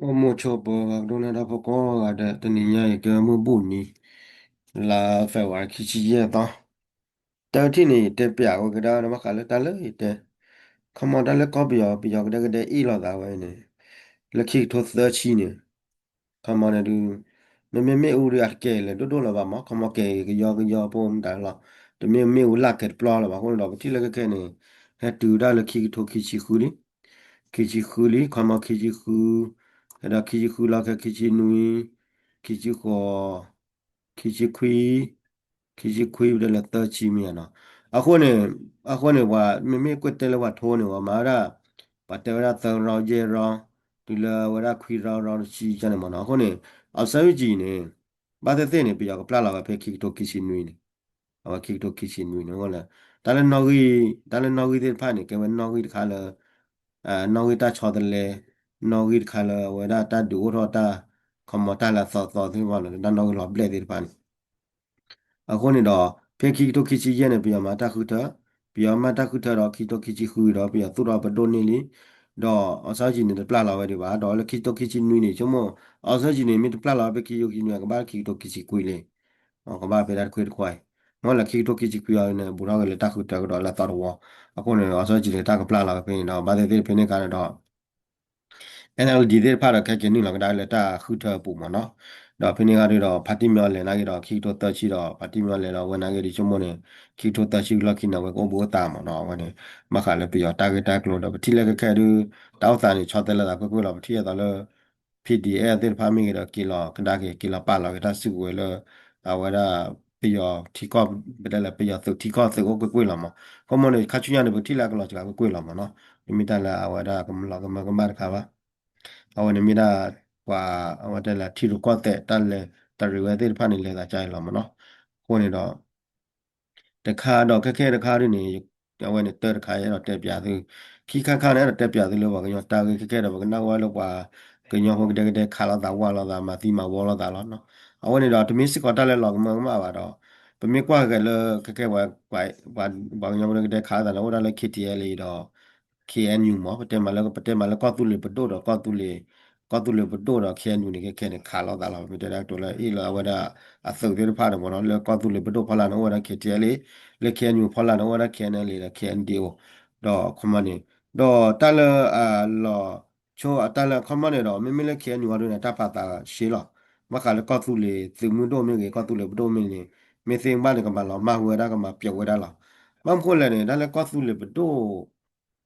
အိၣ်မူဆိးပၢၤ ပှၤကဒိးန့ၢ်တၢ်ဖိကိးဂၤဒဲး တနံၤညါအံၤ ကဲမုၢ်ဘူၣ်နံၤ လါ February ခံဆံယဲၢ်သီ, တထံၣ်န့ၣ် ယတဲပၠးဝဲကဒါ ဘၣ်ဃးလၢတၢ်လၢယတဲ ခီမီတၢ်လၢကီၢ်ပယီၤ ပယီၤကဒဲကဒဲအ့ၣ်လိာ်သးဝဲန့ၣ် လၢခံကထိသၢဆံန့ၣ် ခီမီန့ၣ်ဒုး မ့မ့ၢ်မ့ၣ်အူဒုးအတကဲလၢၤဒိၣ်ဒိၣ်လၢၤဘၣ်မး ခီမီကဲကယီကယီဖိမတၤလီၤ, တမ့ၢ်မ့ၣ်အူလၢ်ကဲတပျီလၢၤဘၣ်အဃိန့ၣ်ဒီး ပထံၣ်လၢခဲခဲန့ၣ် ဟဲတုၤဒၣ်လၢခံကထိခံဆံဃုလံ, ခံဆံဃုလံ ခီမီခံဆံဃု, ဒီးခံဆံဃုလီၤခဲခံဆံနွံ, ခံဆံဃိး, ခံဆံခွံ, ခံဆံခွံပတဲလၢသၢဆံမ့ၢ်နီၤ, အဃိန့ၣ် အဃိန့ၣ် ပှၤမ့မ့ၢ်ကွၢ်တဲလၢပှၤထိန့ၣ် ပှၤမၤဝဲဒၣ် ပှၤတဲဝဲဒၣ်သၢရီယဲၢ်ရီ, တုၤလၢဝဲဒၣ်ခွံရီရီတဆံန့ၣ်မ့ၢ်နီၤ, အဃိန့ၣ် အောင်ဆန်းစုကြည်န့ၣ် ဘၣ်သ့ၣ်သ့ၣ်န့ၣ် ပယီၤကပျၢ်လီၤဝဲဖဲခံကထိခံဆံနွံန့ၣ်, အဝဲခံကထိခံဆံနွံန့ၣ် အဃိလၢ တၢ်လၢနီၣ်ဂံၢ် တၢ်လၢနီၣ်ဂံၢ်သ့ၣ်တဖၣ်န့ၣ် ကဲဝဲနီၣ်ဂံၢ်တခါလၢ နီၣ်ဂံၢ်တၢ်ဆီတလဲ, နီၣ်ဂံၢ်တခါလၢအဝဲဒၣ်တၢ်ဒုးအိၣ်ထီၣ်တၢ် ခီမီတၢ်လၢအသီသီသ့ၣ်တဖၣ်လီၤ, တၢ်နီၣ်ဂံၢ်လီၤဘျဲၣ်သ့ၣ်တဖၣ်န့ၣ် အဃိန့ၣ်ဒီး ဖဲခံကထိခံဆံယဲၢ်န့ၣ် ပယီၤမၤတၢ်ဃုထၢ, ပယီၤမၤတၢ်ဃုထၢဒီးခံကထိခံဆံဃုဒီး ပယီၤသူၣ်ထီၣ်ပဒိၣ်န့ၢ်လံ, ဒီးအောင်ဆန်းစုကြည်န့ၣ် တပျၢ်လီၤဝဲဒံးဘၣ်, ဒီးလၢခံကထိခံဆံနွံန့ၣ် ဆိကမိၣ် အောင်ဆန်းစုကြည်န့ၣ် မ့ၢ်တပျၢ်လီၤဝဲဖဲခံကထိခံဆံနွံ ကဘၣ်လၢခံကထိခံဆံခွံလံ, ကဘၣ်ဖဲတၢ်တခွ့တခွါအံၤ, မ့ၢ်လၢခံကထိခံဆံခွံအံၤန့ၣ် ဘူးထီၣ်က့ၤလၢတၢ်ဃုထၢကဒီးလၢအသီတဝီ, အဃိန့ၣ် အောင်ဆန်းစုကြည်န့ၣ် တၢ်ကပျၢ်လီၤဝဲဖဲန့ၣ်ဒီး ဘၣ်သ့ၣ်သ့ၣ်ဖဲန့ၣ်အခါန့ၣ်ဒီး NLD သ့ၣ်တဖၣ်ဒီး ခဲက့ၤနုာ်လီၤကဒါလၢတၢ်ဃုထၢအပူၤမ့ၢ်နီၤ, ဒီးဖဲန့ၣ်အခါဒီး ဖါတံၢ်မံၤအီလဲၣ်နာ်က့ဒီး ခံကထိသၢဆံဒီး ဖါတံၢ်မံၤအီလဲၣ်ဒီး အဝဲနာ်က့ဒီး ဆိကမိၣ်န့ၣ် ခံကထိသၢဆံလီၢ်ခံန့ၣ် အဝဲကအိၣ်ဘှံးအိၣ်သါမ့ၢ်နီၤ, အဝဲန့ၣ် ဘၣ်ဃးလၢပယီၤတၢ်ဂ့ၢ်တၢ်ကျိၤဒီး ပထံၣ်လၢခဲခဲဒုး တၢ်အိၣ်သးန့ၣ် ဆီတလဲလိာ်သးကွ့ၢ်ကွ့ၢ်လီၤ, ပထံၣ်အသးလၢ PDF သ့ၣ်တဖၣ်မ့ၢ်ဂ့ၤဒီး က့ၤလီၤကဒါက့ၤ က့ၤလီၤပာ်လီၤက့ၤတၢ်စုကဝဲၤလၢ အဝဲဒၣ် ပယီၤထံကီၢ် ပတဲလၢပယီၤသုးထံကီၢ်သုးအိၣ်ကွ့ၢ်ကွ့ၢ်လီၤမး, ခီမီန့ၣ် ခါဆူညါန့ၣ် ပထံၣ်လၢအကလီၤစှၤကွ့ၢ်ကွ့ၢ်လီၤမးနီၤ, တမ့ၢ်တၢ်လၢအဝဲဒၣ်ကလီၤကမၢကမၣ်တခါဘၣ်, အဝဲန့ၣ်မ့ၢ်ဒၣ် ပှၤအဝဲတဲလၢထံရူၢ်ကီၢ်သဲးတၢ်လဲၤတရံးဝဲသ့ၣ်တဖၣ်န့ၣ် လဲၤသးကါအံၤလီၤမးနီၤ, အဃိန့ၣ်ဒီး တခါဒီးခဲခဲတခါဒ်န့ၣ် အဝဲန့ၣ်တၢ်တခါ အဲၣ်ဒိးတဲပၠးသု, ခံခါခါန့ၣ် အဲၣ်ဒိးတဲပၠးသုလၢပှၤကညီတၢ်ဂ့ၢ်ခဲခဲဒီး ပကနၣ်ဝဲလၢပှၤကညီဖိကဒဲကဒဲခးလိာ်သးဝးလိာ်သး မၤသံမၤဝီလိာ်သးလီၤနီၤ, အဝဲန့ၣ်ဒီး တမ့ၢ်စ့ၢ်ကီးတၢ်လၢလီၤကမၢကမၣ်ဘၣ်ဒီး ပမ့ၢ်ကွၢ်က့ၤလၢခဲခဲ ပှၤကညီဖိကဒဲကဒဲခးလိာ်သးန့ၣ် အိၣ်ဒၣ်လၢ KTLA ဒီး KNU မး, ပတဲမးလၢ ပတဲမးလၢကီၢ်သူလ့ၤပဒိၣ်ဒီး ကီၢ်သူလ့ၤ ကီၢ်သူလ့ၤပဒိၣ်ဒီး KNU န့ၣ် ခဲခဲန့ၣ် ခးလိာ်သးလီၤ, ပမ့ၢ်တဲဒၣ်ကတိၤလၢအ့ၣ်လၢအဝဲဒၣ်အသုးသ့ၣ်တဖၣ်န့ၣ်မးနီၤ, လၢကီၢ်သူလ့ၤပဒိၣ်ဖီလာ်န့ၣ် အိၣ်ဝဲဒၣ် KTLA, လၢ KNU ဖီလာ်န့ၣ် အိၣ်ဝဲဒၣ် KNLA ဒီး KNDO ဒီးခီမီန့ၣ်, ဒီးတၢ်လၢအလီၤဆိအတၢ်လၢခီမီန့ၣ်ဒီး မ့မ့ၢ်လၢ KNU အီၤဒ်န့ၣ် တၢ်ပာ်သးရှဲလီၤ, ဘၣ်ဃးလၢကီၢ်သူလ့ၤသုးမုၢ်ဒိၣ်မ့ၢ်ဂ့ၤ ကီၢ်သူလ့ၤပဒိၣ်မ့ၢ်န့ၣ် မ့ၢ်သ့မ့ၢ်ဘၣ်န့ၣ် ကမၤလီၤမၢ်ဝဲဒၣ် ကမၤပျီဝဲဒၣ်လီၤ, ဘၣ်မနုၤဃိလဲၣ်န့ၣ် တၢ်လၢကီၢ်သူလ့ၤပဒိၣ်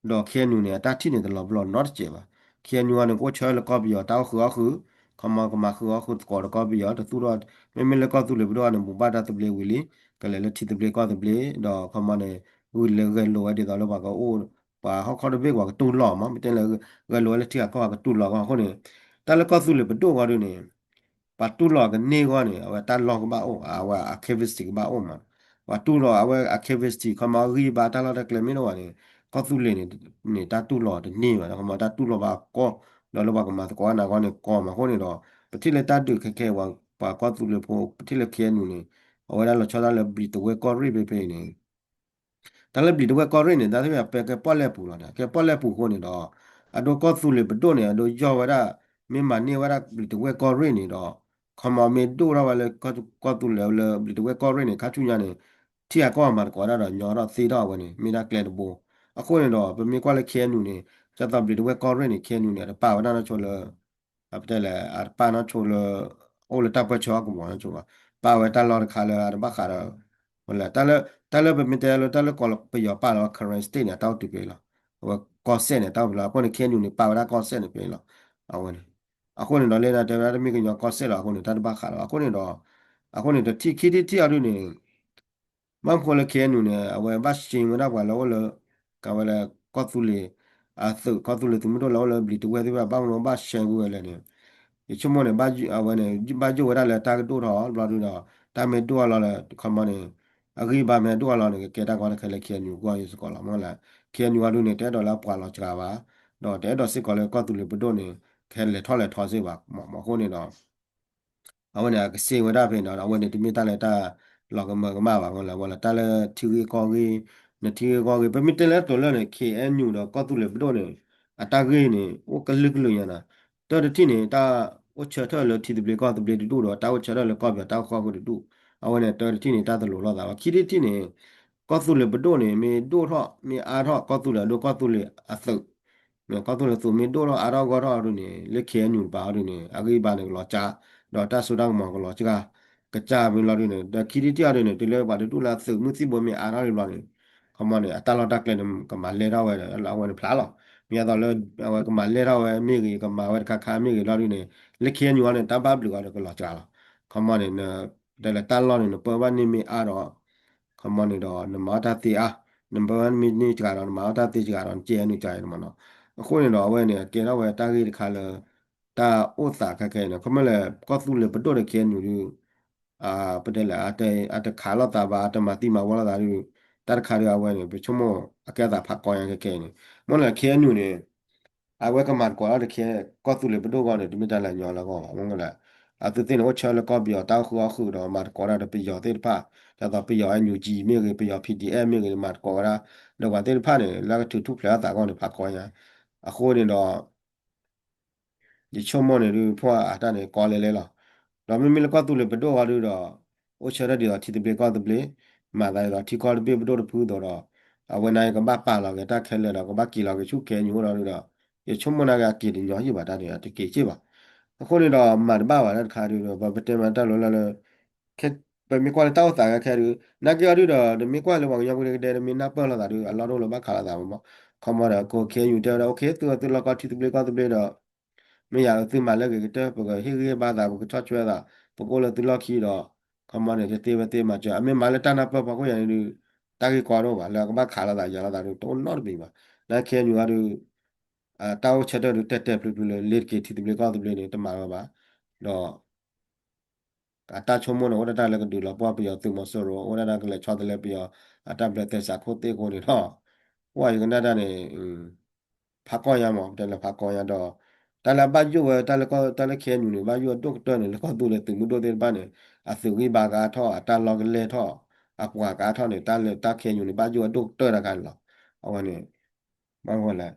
ဒီး KNU န့ၣ် အတၢ်ထံၣ်န့ၣ် တလီၤပလိာ်နီတစဲးဘၣ်, KNU အီၤန့ၣ် ကအိၣ်ဆၢလၢကီၢ်ပယီၤတၢ်အိၣ်ဃုာ်အီၣ်ဃုာ်, ခီမီကမၤဃုာ်အီၣ်ဃုာ်သကိးဒီးကီၢ်ပယီၤ တသူၣ်ထီၣ်, မ့မ့ၢ်လၢကီၢ်သူလ့ၤပဒိၣ်အီၤန့ၣ် ဘူးဘၣ်တၢ်သဘျ့ဝံၤလံ, ကလဲၤလၢထံသဘျ့ကီၢ်သဘျ့ ဒီးခီမီန့ၣ် ဝံၤလၢဂဲၤလိာ်ဝဲဒ်သိးလၢပှၤကအိၣ်, ပှၤဟီၣ်ခိၣ်တဘ့ၣ်ပှၤကတူၢ်လိာ်မး မ့ၢ်တဲလၢ ဂဲၤလိာ်ဝဲလၢထံဂၤကီၢ်ဂၤကတူၢ်လိာ်အဂီၢ်အဃိန့ၣ်, တၢ်လၢကီၢ်သူလ့ၤပဒိၣ်အဂီၢ်ဒ်န့ၣ် ပှၤတူၢ်လိာ်ကန့ၢ်အဂီၢ်န့ၣ် အဝဲတၢ်လီၢ်ကဘၣ်အိၣ် အဝဲ capacity ကဘၣ်အိၣ်မး, ပှၤတူၢ်လိာ်အဝဲအ capacity ခီမီအဂံၢ်ဘါတၢ်လီၢ်တၢ်ကျဲမ့ၢ်တအိၣ်ဘၣ်န့ၣ် ကီၢ်သူလ့ၤန့ၣ် န့ၣ်တၢ်တူၢ်လိာ်တန့ၢ်ဘၣ်, ခီမီတၢ်တူၢ်လိာ်ဘၣ်ကီၢ်, ဒီးလၢပှၤကမၤသကိးအါနၤအဂီၢ်န့ၣ်ကီမးအဃိန့ၣ်ဒီး ပထံၣ်လၢတၢ်ဒုးခဲခဲ ပှၤကီၢ်သူလ့ၤဖိ ပထံၣ်လၢ KNU န့ၣ် အဝဲဒၣ်လီၤဆီဒၣ်လၢဘျံးတဝဲၢ်ကီၢ်ရ့ၣ်ဖဲဖဲအံၤန့ၣ် တၢ်လၢဘျံးတဝဲၢ်ကီၢ်ရ့ၣ်န့ၣ် တၢ်သ့ၣ်တဖၣ်ပကဲပီၣ်လဲၣ်ပူၤလီၤန့ၣ် ကဲပီၣ်လဲၣ်ပူၤအဃိန့ၣ်ဒီး အဒိကီၢ်သူလ့ၤပဒိၣ်န့ၣ် အဒိယီၢ်ဝဲဒၣ် မ့ၢ်မၤန့ၢ်ဝဲဒၣ်ဘျံးတဝဲၢ်ကီၢ်ရ့ၣ်န့ၣ်ဒီး ခီမီမ့ၢ်ဒိၣ်ထီၣ်ဝဲလၢကီၢ်သူလ့ၤလၢဘျံးတဝဲၢ်ကီၢ်ရ့ၣ်န့ၣ် ခါဆူညါန့ၣ် ထံဂၤကီၢ်ဂၤမၤသကိးဒၣ်ဒီးညီထီၣ်သ့ထီၣ်အဝဲန့ၣ် မ့ၢ်ဒၣ်ကျဲတဘိ အဃိန့ၣ်ဒီး ပမ့ၢ်ကွၢ်လၢ KNU န့ၣ် ဒ်သိးဘျံးတဝဲၢ်ကီၢ်ရ့ၣ်န့ၣ် KNU န့ၣ် တပာ်ဝဲဒၣ်နီၢ်ဆိလၢ ပတဲလဲၣ် အတပာ်နီၢ်ဆိလၢ အိၣ်လၢတၢ်ပၢဆှၢအကဝီၤနီၢ်ဆိဘၣ်, ပာ်ဝဲတၢ်လီၢ်တခါလၢအတဘၣ်ဃးဒီး ဝဲလၢ တၢ်လၢ တၢ်လၢပမ့ၢ်တဲလၢတၢ်လၢကီၢ်ပယီၤပာ်လီၤ Karen State န့ၣ် အတၢ်အိၣ်တုၤဖဲအံၤလီၤ, အဝဲကီၢ်စဲၣ်န့ၣ် တၢ်အိၣ်ဖဲလီၤ အဃိန့ၣ် KNU န့ၣ် ပာ်ဝဲဒၣ်ကီၢ်စဲၣ်န့ၣ်ဖဲအံၤလီၤ, အဝဲန့ၣ် အဃိန့ၣ်ဒီးလၢနတဲဝဲဒၣ်တမ့ၢ်ကညီကီၢ်စဲၣ်လီၤ အဃိန့ၣ် တၢ်တဘၣ်ဃးလီၤ အဃိန့ၣ်ဒီး အဃိန့ၣ် တထံၣ်ခံထံၣ်ထံၣ်အီၤဒုန့ၣ် ဘၣ်မနုၤဃိလၢ KNU န့ၣ် အဝဲဘၣ်ရှဲဝဲဒၣ်ပှၤလၢအိၣ်လၢ ကဝဲလၢကီၢ်သူလ့ၤ အသုး ကီၢ်သူလ့ၤသုးမုၢ်ဒိၣ်လၢအိၣ်လၢဘျံးတဝဲၢ်သ့ၣ်တဖၣ် ဘၣ်မနုၤဘၣ်ရှဲကွံာ်ဝဲလဲၣ်န့ၣ် ယဆိကမိၣ်န့ၣ် အဝဲန့ၣ် ဘၣ်ယိၣ်ဝဲဒၣ်လၢတၢ်ကဒိၣ်ထီၣ်ဘျီဒုဒီး တၢ်မ့ၢ်ဒိၣ်အလီၤလၢ ခီမီန့ၣ် အဂံၢ်ဘါမ့ၢ်ဒိၣ်အလီၤန့ၣ် ကကဲတၢ်ကီတၢ်ခဲလၢ KNU အဂီၢ်စ့ၢ်ကီးလီၤ မ့ၢ်လၢ KNU အီၤဒုန့ၣ် တအဲၣ်ဒိးလၢအပှၤလီၤစှၤဘၣ် ဒီးတအဲၣ်ဒိးစ့ၢ်ကီးလၢကီၢ်သူလ့ၤပဒိၣ်န့ၣ် ကဟဲလဲၤထီၣ်လဲၤထီစ့ၢ်ဘၣ် မ့ၢ်အဃိန့ၣ်ဒီး အဝဲန့ၣ် အကစ့ဝဲဒၣ်ဖဲန့ၣ်ဒီး အဝဲန့ၣ်တမ့ၢ်တၢ်လၢတၢ်လီၤကမၢကမၣ်ဘၣ် မ့ၢ်လၢ ဝဲလၢတၢ်လၢထံဂ့ၢ်ကီၢ်ဂ့ၢ် နထံဂ့ၢ်ကီၢ်ဂ့ၢ် ပမ့ၢ်တဲလၢတိၤလၢန့ၣ် KNU ဒီးကီၢ်သူလ့ၤပဒိၣ်န့ၣ် အတၢ်ဂ့ၢ်န့ၣ် အိၣ်ကလုာ်ကလုာ်ညါနီၤ တၢ်တထံၣ်န့ၣ် တၢ်အိၣ်ဆၢထၢၣ်လၢထံသဘျ့ကီၢ်သဘျ့တဒူၣ်ဒီး တၢ်အိၣ်ဆၢထၢၣ်လၢကီၢ်ပယီၤတၢ်အိၣ်ဃူအိၣ်ဖိးတဒူၣ်, အဝဲန့ၣ် တၢ်တထံၣ်န့ၣ် တၢ်တလိၤလိာ်သးဘၣ်. ခံထံၣ်တထံၣ်န့ၣ် ကီၢ်သူလ့ၤပဒိၣ်န့ၣ် မ့ၢ်ဒိၣ်ထီၣ်မ့ၢ်အါထီၣ် ကီၢ်သူလ့ၤအဒိၣ် ကီၢ်သူလ့ၤအသုး ကီၢ်သူလ့ၤသုးမ့ၢ်ဒိၣ်ထီၣ်အါထီၣ်ဂီၢ်ထီၣ်ဒုန့ၣ် လၢ ခ့ၣ်အဲၣ်ယူၣ် တပၤအီၤဒုန့ၣ် အဂံၢ်အဘါန့ၣ်ကလီၤကၢ်, ဒီးတၢ်စိတၢ်ကမီၤကလီၤကၢ်, ကစၢ်မ့ၢ်လီၤဒုန့ၣ် ဒီးခံထံၣ်တထံၣ်အီၤဒုန့ၣ် တုၤလၢပှၤတဒူၣ်လၢအသုးမုၢ်သံၣ်ဘိမ့ၢ်အါထီၣ်လံဘျီန့ၣ် ခီမီန့ၣ် အတၢ်လီၢ်တၢ်ကျဲန့ၣ် ကမၤလဲၢ်ထီၣ်ဝဲဒီး အဝဲန့ၣ်ဖျါလီၤ. မ့ၢ်အသိးလၢ အဝဲကမၤလဲၢ်ထီၣ်ဝဲမ့ၢ်ဂ့ၤ ကမၤဝဲတခါခါမ့ၢ်ဂ့ၤလီၤဒုန့ၣ် လၢ ခ့ၣ်အဲၣ်ယူၣ် အီၤန့ၣ် တၢ်ဘၣ်ဘျုးအီၤဒီးကလီၤကၢ်လီၤ. ခီမီန့ၣ် တဲလၢတၢ်လီၢ်န့ၣ် နပၢဘၣ်န့ၢ်မ့ၢ်အါဒီး ခီမီန့ၣ်ဒီး နမၤအီၣ်တၢ်သ့အါ, နပၢဘၣ်န့ၢ်စှၤဒီး နမၤအီၣ်တၢ်သ့စှၤဒီး နကဲအနုာ်ကၢ်အံၤမ့ၢ်နီၤ. အဃိန့ၣ်ဒီး အဝဲန့ၣ် အကဲထီၣ်ဝဲတၢ်ဂ့ၢ်တခါလၢ တၢ်အိၣ်သးခဲခဲအံၤန့ၣ် ခီမီလၢ ကီၢ်သူလ့ၤပဒိၣ်ဒီး ခ့ၣ်အဲၣ်ယူၣ် ဒု ပတဲလဲၣ် အတခးလိာ်သးဘၣ် အတမၤသံမၤဝီလိာ်သးဒု တၢ်တခါဒု အဝဲန့ၣ် ပဆိကမိၣ်အကဲအသးဖးကီညါခဲခဲအံၤန့ၣ် မ့ၢ်လၢ ခ့ၣ်အဲၣ်ယူၣ် န့ၣ် အဝဲကမၤသကိးတၢ်ဒီး ကီၢ်သူလ့ၤပဒိၣ်အဂီၢ်န့ၣ် တမ့ၢ်တၢ်လၢအညီလၢအဂီၢ်ဘၣ်. မ့ၢ်လၢ အသုးသ့ၣ်န့ၣ် အိၣ်ဆၢလၢကီၢ်ပယီၤတၢ်အိၣ်ဃူအိၣ်ဖိးဒီး မၤသကိးတၢ်ဒီးပယီၤသ့ၣ်တဖၣ် ဒ်သိးပယီၤ NUG မ့ၢ်ဂ့ၤ ပယီၤ P D F မ့ၢ်ဂ့ၤ မၤသကိးဝဲဒၣ် ဒီးပှၤသ့ၣ်တဖၣ်န့ၣ် လၢကထုးထူၣ်ဖျဲးအသးအဂီၢ်န့ၣ် ဖးကီညါ. အဃိန့ၣ်ဒီး ယဆိကမိၣ်န့ၣ်ဒု ဖှီၣ်အတၢ်န့ၣ် ကီလဲလဲလီၤ. ဒီးမ့မ့ၢ်လၢကီၢ်သူလ့ၤပဒိၣ်အဂီၢ်ဒုဒီး အိၣ်ဆၢထၢၣ်ဒ်သိးထံသဘျ့ကီၢ်သဘျ့ မၤသးဒ်သိးထံကီၢ်တဘ့ၣ်ပဒိၣ်တဖုသိးဒီး အဝဲန့ၣ်ကဘၣ်ပာ်လီၤက့ၤတၢ်ခဲလၢာ်ဒီး ကဘၣ်က့ၤလီၤက့ၤဆူ ခ့ၣ်အဲၣ်ယူၣ် အိၣ်ဒီးဒုဒီး ယဆိကမိၣ်န့ၣ်က့ၤ အက့ၤတညီယံၣ်ဘၣ် တၢ်န့ၣ် တက့ၤက့ၣ်ဘၣ်. အဃိန့ၣ်ဒီး မၤတဘၣ်ဘၣ်တၢ်တခါဒုဒီး ပတဲမၤတၢ်လီၤလၢ ပမ့ၢ်ကွၢ်လၢတၢ်အိၣ်သးခဲခဲဒု နာ်က့အီၤဒုဒီး နမ့ၢ်ကွၢ်လၢပှၤကညီကဒဲကဒဲ နမ့ၢ်နၢ်ပၢၢ်လိာ်သးဒု အလီၢ်တအိၣ်လၢဘၣ်ခးလိာ်သးမး. ခီမီဒီး ကီၢ် ခ့ၣ်အဲၣ်ယူၣ် တဲဝဲဒၣ် အိၣ်ခ့ၣ် သုသုလီၢ်ကီၢ်ထံသဘျ့ကီၢ်သဘျ့ဒီး မ့ၢ်ယၤသုမၤလၢဂ့ၤကတၢၢ် ပကဟ့ၣ်ဂံၢ်ဟ့ၣ်ဘါသး ပကဆီၣ်ထွဲသး ပကအိၣ်လၢသုလီၢ်ခံဒီး ခီမီန့ၣ် တသ့ဝဲသ့မၤစၢၤ အမ့ၢ်မၤလၢတၢ်နၢ်ပၢၢ်ဖီခိၣ်ယၤန့ၣ်ဒု တၢ်ဂ့ၢ်ကီတအိၣ်ဘၣ် လၢအကဘၣ်ခးလိာ်သးယၤလိာ်သးဒု တအိၣ်နီတမံၤဘၣ်. နာ်က့ခ့ၣ်အဲၣ်ယူၣ်အီၤဒု တၢ်အိၣ်ဆၢထၢၣ်ဒု တဲာ်တဲာ်ဖျုးဖျုးလၢ လ့ၤတက့ၤထံသဘျ့ကီၢ်သဘျ့န့ၣ် တမၤလၢၤဘၣ်. ဒီး အတၢ်ဆိကမိၣ်န့ၣ် အိၣ်ဒၣ်တၢ်လၢကဒုးလီၤပှီၢ်ပယီၤသုးမီၤစိရိၤ အိၣ်ဒၣ်တၢ်ကလဲၤဆီတလဲပယီၤ အတၢ်ဘျၢသဲစးခိၣ်သ့ၣ်အဃိန့ၣ်ဒီး အိၣ်ယကနၣ်တၢ်န့ၣ် ဖးကီၢ်ညါမး ပတဲလၢဖးကီၢ်ညါဒီး တၢ်လၢအဘၣ်ယိၣ်ဝဲ တၢ်လၢ တၢ်လၢခ့ၣ်အဲၣ်ယူၣ်န့ၣ် ဘၣ်ယိၣ်အဒိၣ်ကတၢၢ်န့ၣ် လၢကီၢ်သူလ့ၤသုးမုၢ်ဒိၣ်သ့ၣ်တဖၣ်န့ၣ် အသုးဂံၢ်ဘါကအါထီၣ် အတၢ်လီၢ်ကလဲၢ်ထီၣ် အပှၤကအါထီၣ်န့ၣ် တၢ်လၢတၢ်ခ့ၣ်အဲၣ်ယူၣ်န့ၣ် ဘၣ်ယိၣ်အဒိၣ်ကတၢၢ်တခါန့ၣ်လီၤ. အဝဲန့ၣ် ဘၣ်ဝဲလဲၣ်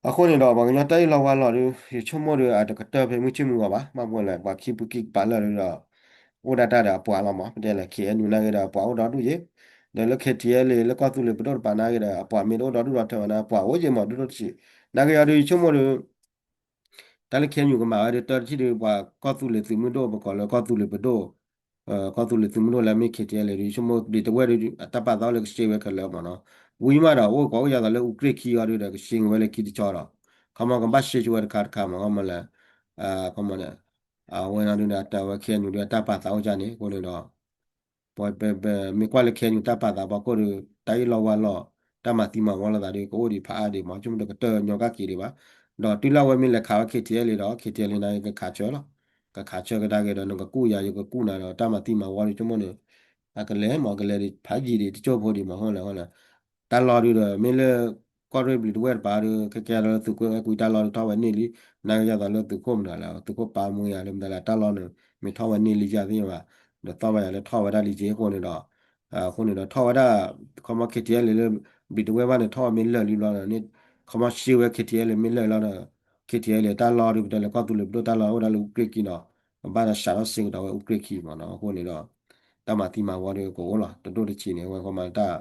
အဃိန့ၣ်ဒီး ပှၤကညီတၢ်အ့ၣ်လိာ်ဝါလိာ်ဒု ယဆိကမိၣ်ဒု အတကတၢၢ်ဖဲမုၢ်ဆ့ၣ်မုၢ်ဂီၤဘၣ် ဘၣ်ဝဲလဲၣ် ပှၤခံပူၤခံကပၤလၢာ်ဒုဒီး အိၣ်ဒၣ်တၢ်ဒီးအပှၤလီၤမး ပတဲလဲၣ် ခ့ၣ်အဲၣ်ယူၣ် နာ်က့ဒီး အပှၤအိၣ်ဒီဒူၣ်ယဲၢ် ဒီးလၢ ခ့ၣ်ထံၣ်အဲၣ်လ့ၣ် လၢကီၢ်သူလ့ၤပဒိၣ်တပၤနာ်က့ဒီး အပှၤမ့ၢ်တအိၣ်ဒီဒူၣ်ဒီထၢဝဲန့ၣ် အပှၤအိၣ်ယဲၢ်မး ဒုဒိၣ်တဆံး နာ်က့အီၤဒု ယဆိကမိၣ်ဒု တၢ်လၢခ့ၣ်အဲၣ်ယူၣ်ကမၤဝဲဒု တၢ်တထံၣ်ဒု ပှၤကီၢ်သူလ့ၤသုးမုၢ်ဒိၣ် ပကိးလၢကီၢ်သူလ့ၤပဒိၣ် ကီၢ်သူလ့ၤသုးမုၢ်ဒိၣ်လၢမ့ၢ် ခ့ၣ်ထံၣ်အဲၣ်လ့ၣ် ဒု ယဆိကမိၣ် ဘျံးတဝဲၢ်ဒု အတၢ်ပာ်သးအိၣ်လၢကရှဲဝဲခဲလၢာ်မးနီၤ ဝံၤမးဒီး အိၣ်ကိးအိၣ်ယၤသးလၢ အူကြ့ၢ်ခံအီၤဒုဒီး ကရှဲဝဲလၢခံတဆီဒီး ခီမီကဘၣ်ရှဲဆိဝဲတခါတခါမး ခီမီလဲၣ် ခီမီန့ၣ် အဝဲန့ၣ်ဒုန့ၣ် အတၢ်ဝဲ ခ့ၣ်အဲၣ်ယူၣ် ဒု အတၢ်ပာ်သးအိၣ်ကၢ်န့ၣ် အဃိန့ၣ်ဒီး ပမ့ၢ်ကွၢ်လၢ ခ့ၣ်အဲၣ်ယူၣ် တၢ်ပာ်သးဖီခိၣ်ဒီး တၢ်အ့ၣ်လိာ်ဝါလိာ် တၢ်မၤသံမၤဝီလိာ်သးဒီး ကအိၣ်ဒံးဖးအါဒံးမး ဆိကမိၣ်တကတၢၢ်ညီကၣ်က့ၤဒံးဘၣ်. ဒီးတုၤလၢအဝဲမ့ၢ်လဲၤခးဝဲ ခ့ၣ်ထံၣ်အဲၣ်လ့ၣ်ဒီး ခ့ၣ်ထံၣ်အဲၣ်လ့ၣ်န့ၣ် ကခးဆၢလီၤ. ကခးဆၢကဒါက့ၤဒီး နကကူၣ်ယၤ ယကကူၣ်နၤဒီး တၢ်မၤသံမၤဝီဒီး ဆိကမိၣ်န့ၣ် အကလဲၤမး ကလဲၤဒံးဖးယံာ်ဒံး တကၠိၢ်ဖိဒံးမး အဃိလဲၣ် အဃိလဲၣ် တၢ်လီၢ်ဒုဒီး မ့ၢ်လၢ ကီၢ်ရ့ၣ်ဘျံးတဝဲၢ်တပၤဒီး ခဲကဲဒီးလၢသုးခိၣ်အဲၣ်ကွံတၢ်လီၢ်ဒုးထီၣ်ဝဲန့ၢ်လံ. နာ်က့ယၤသးလၢသုးခိၣ်မတၤလဲၣ် သုးခိၣ်ပာ်မူယၤလၢမတၤလဲၣ် တၢ်လီၢ်န့ၣ် မ့ၢ်ထီၣ်ဝဲန့ၢ်လံယၤသ့ၣ်ဘၣ်. ဒီးသီၣ်ဘၣ်ယၤလၢထီၣ်ဝဲဒၣ်လံက့အဃိန့ၣ်ဒီး အဃိန့ၣ်ဒီးထီၣ်ဝဲဒၣ် ခီမီ ခ့ၣ်ထံၣ်အဲၣ်လ့ၣ်လၢ ဘျံးတဝဲၢ်ဘၣ်န့ၣ် ထီၣ်ဝဲမ့ၢ်လၢာ်လံဘျီဒီး ခီမီရှဲဝဲ ခ့ၣ်ထံၣ်အဲၣ်လ့ၣ် မ့ၢ်လၢာ်လီၤဒီး ခ့ၣ်ထံၣ်အဲၣ်လ့ၣ် တၢ်လီၢ်ဒုး ပတဲလၢကီၢ်သူလ့ၤပဒိၣ်တၢ်လီၢ်အိၣ်ဒၣ်လၢအူကြ့ၢ်ခံနီၤ ကဘၣ်ဒီးစးထီၣ်စ့ကတီၢ်ဝဲအူကြ့ၢ်ခံမးနီၤ. အဃိန့ၣ်ဒီး တၢ်မၤသံမၤဝီဒီးကအိၣ်လီၤ တဒိၣ်တဆံးန့ၣ် အဝဲခီမီတၢ်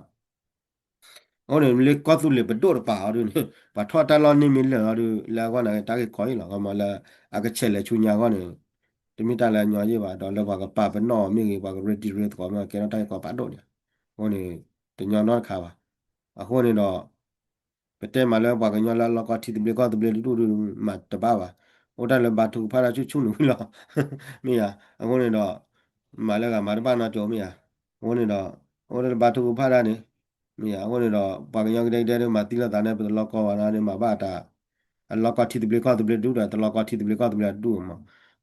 အဃိန့ၣ် လၢကီၢ်သူလ့ၤပဒိၣ်တပၤအီၤဒုန့ၣ် ပှၤထီၣ်တၢ်လီၢ်န့ၢ်မ့ၢ်လၢာ်လီၤဒု လၢအဂီၢ်န့ၣ် တၢ်ဂ့ၢ်ကီအံၤလီၤ ခီမီလၢ အကဆဲးလဲၤဆူညါအဂီၢ်န့ၣ် တမ့ၢ်တၢ်လၢအညီယဲၢ်ဘၣ် ဒီးလၢပှၤကပာ်ပနီၣ်အီၤမ့ၢ်ဂ့ၤ ပှၤကရ့တံၤရ့သကိးမ့ၢ်ဂ့ၤ ကဲထီၣ်တၢ်ဂ့ၢ်ကီဖးဒိၣ်န့ၣ် အဃိန့ၣ် တညီနီတခါဘၣ်. အဃိန့ၣ်ဒီး ပတဲမးလၢပှၤကညီလၢအလီၢ်ကီၢ်ထံသဘျ့ကီၢ်သဘျ့တဒူၣ်ဒု မၤတဘၣ်ဘၣ်. အိၣ်တၢ်လၢဘါထုကဖၣ်တၢ်ဆူၣ်ဆူၣ်နုာ်ဝံၤလီၤ မ့ၢ်ဧါ. အဃိန့ၣ်ဒီး မၤလၢဂၤမၤတဘၣ်နီတစိၤမ့ၢ်ဧါ. အဃိန့ၣ်ဒီး အိၣ်တၢ်လၢဘါထုကဖၣ်တၢ်န့ၣ် မ့ၢ်ဧါ. အဃိန့ၣ်ဒီး ပှၤကညီကဒဲကဒဲဒု မၤသံလိာ်သးန့ၣ် ပတလီၢ်ကီၢ်ဘၣ်န့ၣ် မၤဘၣ်တၢ် အလီၢ်ကီၢ်ထံသဘျ့ကီၢ်သဘျ့တဒူၣ်ဒီး တလီၢ်ကီၢ်ထံသဘျ့ကီၢ်သဘျ့တဒူၣ်မး.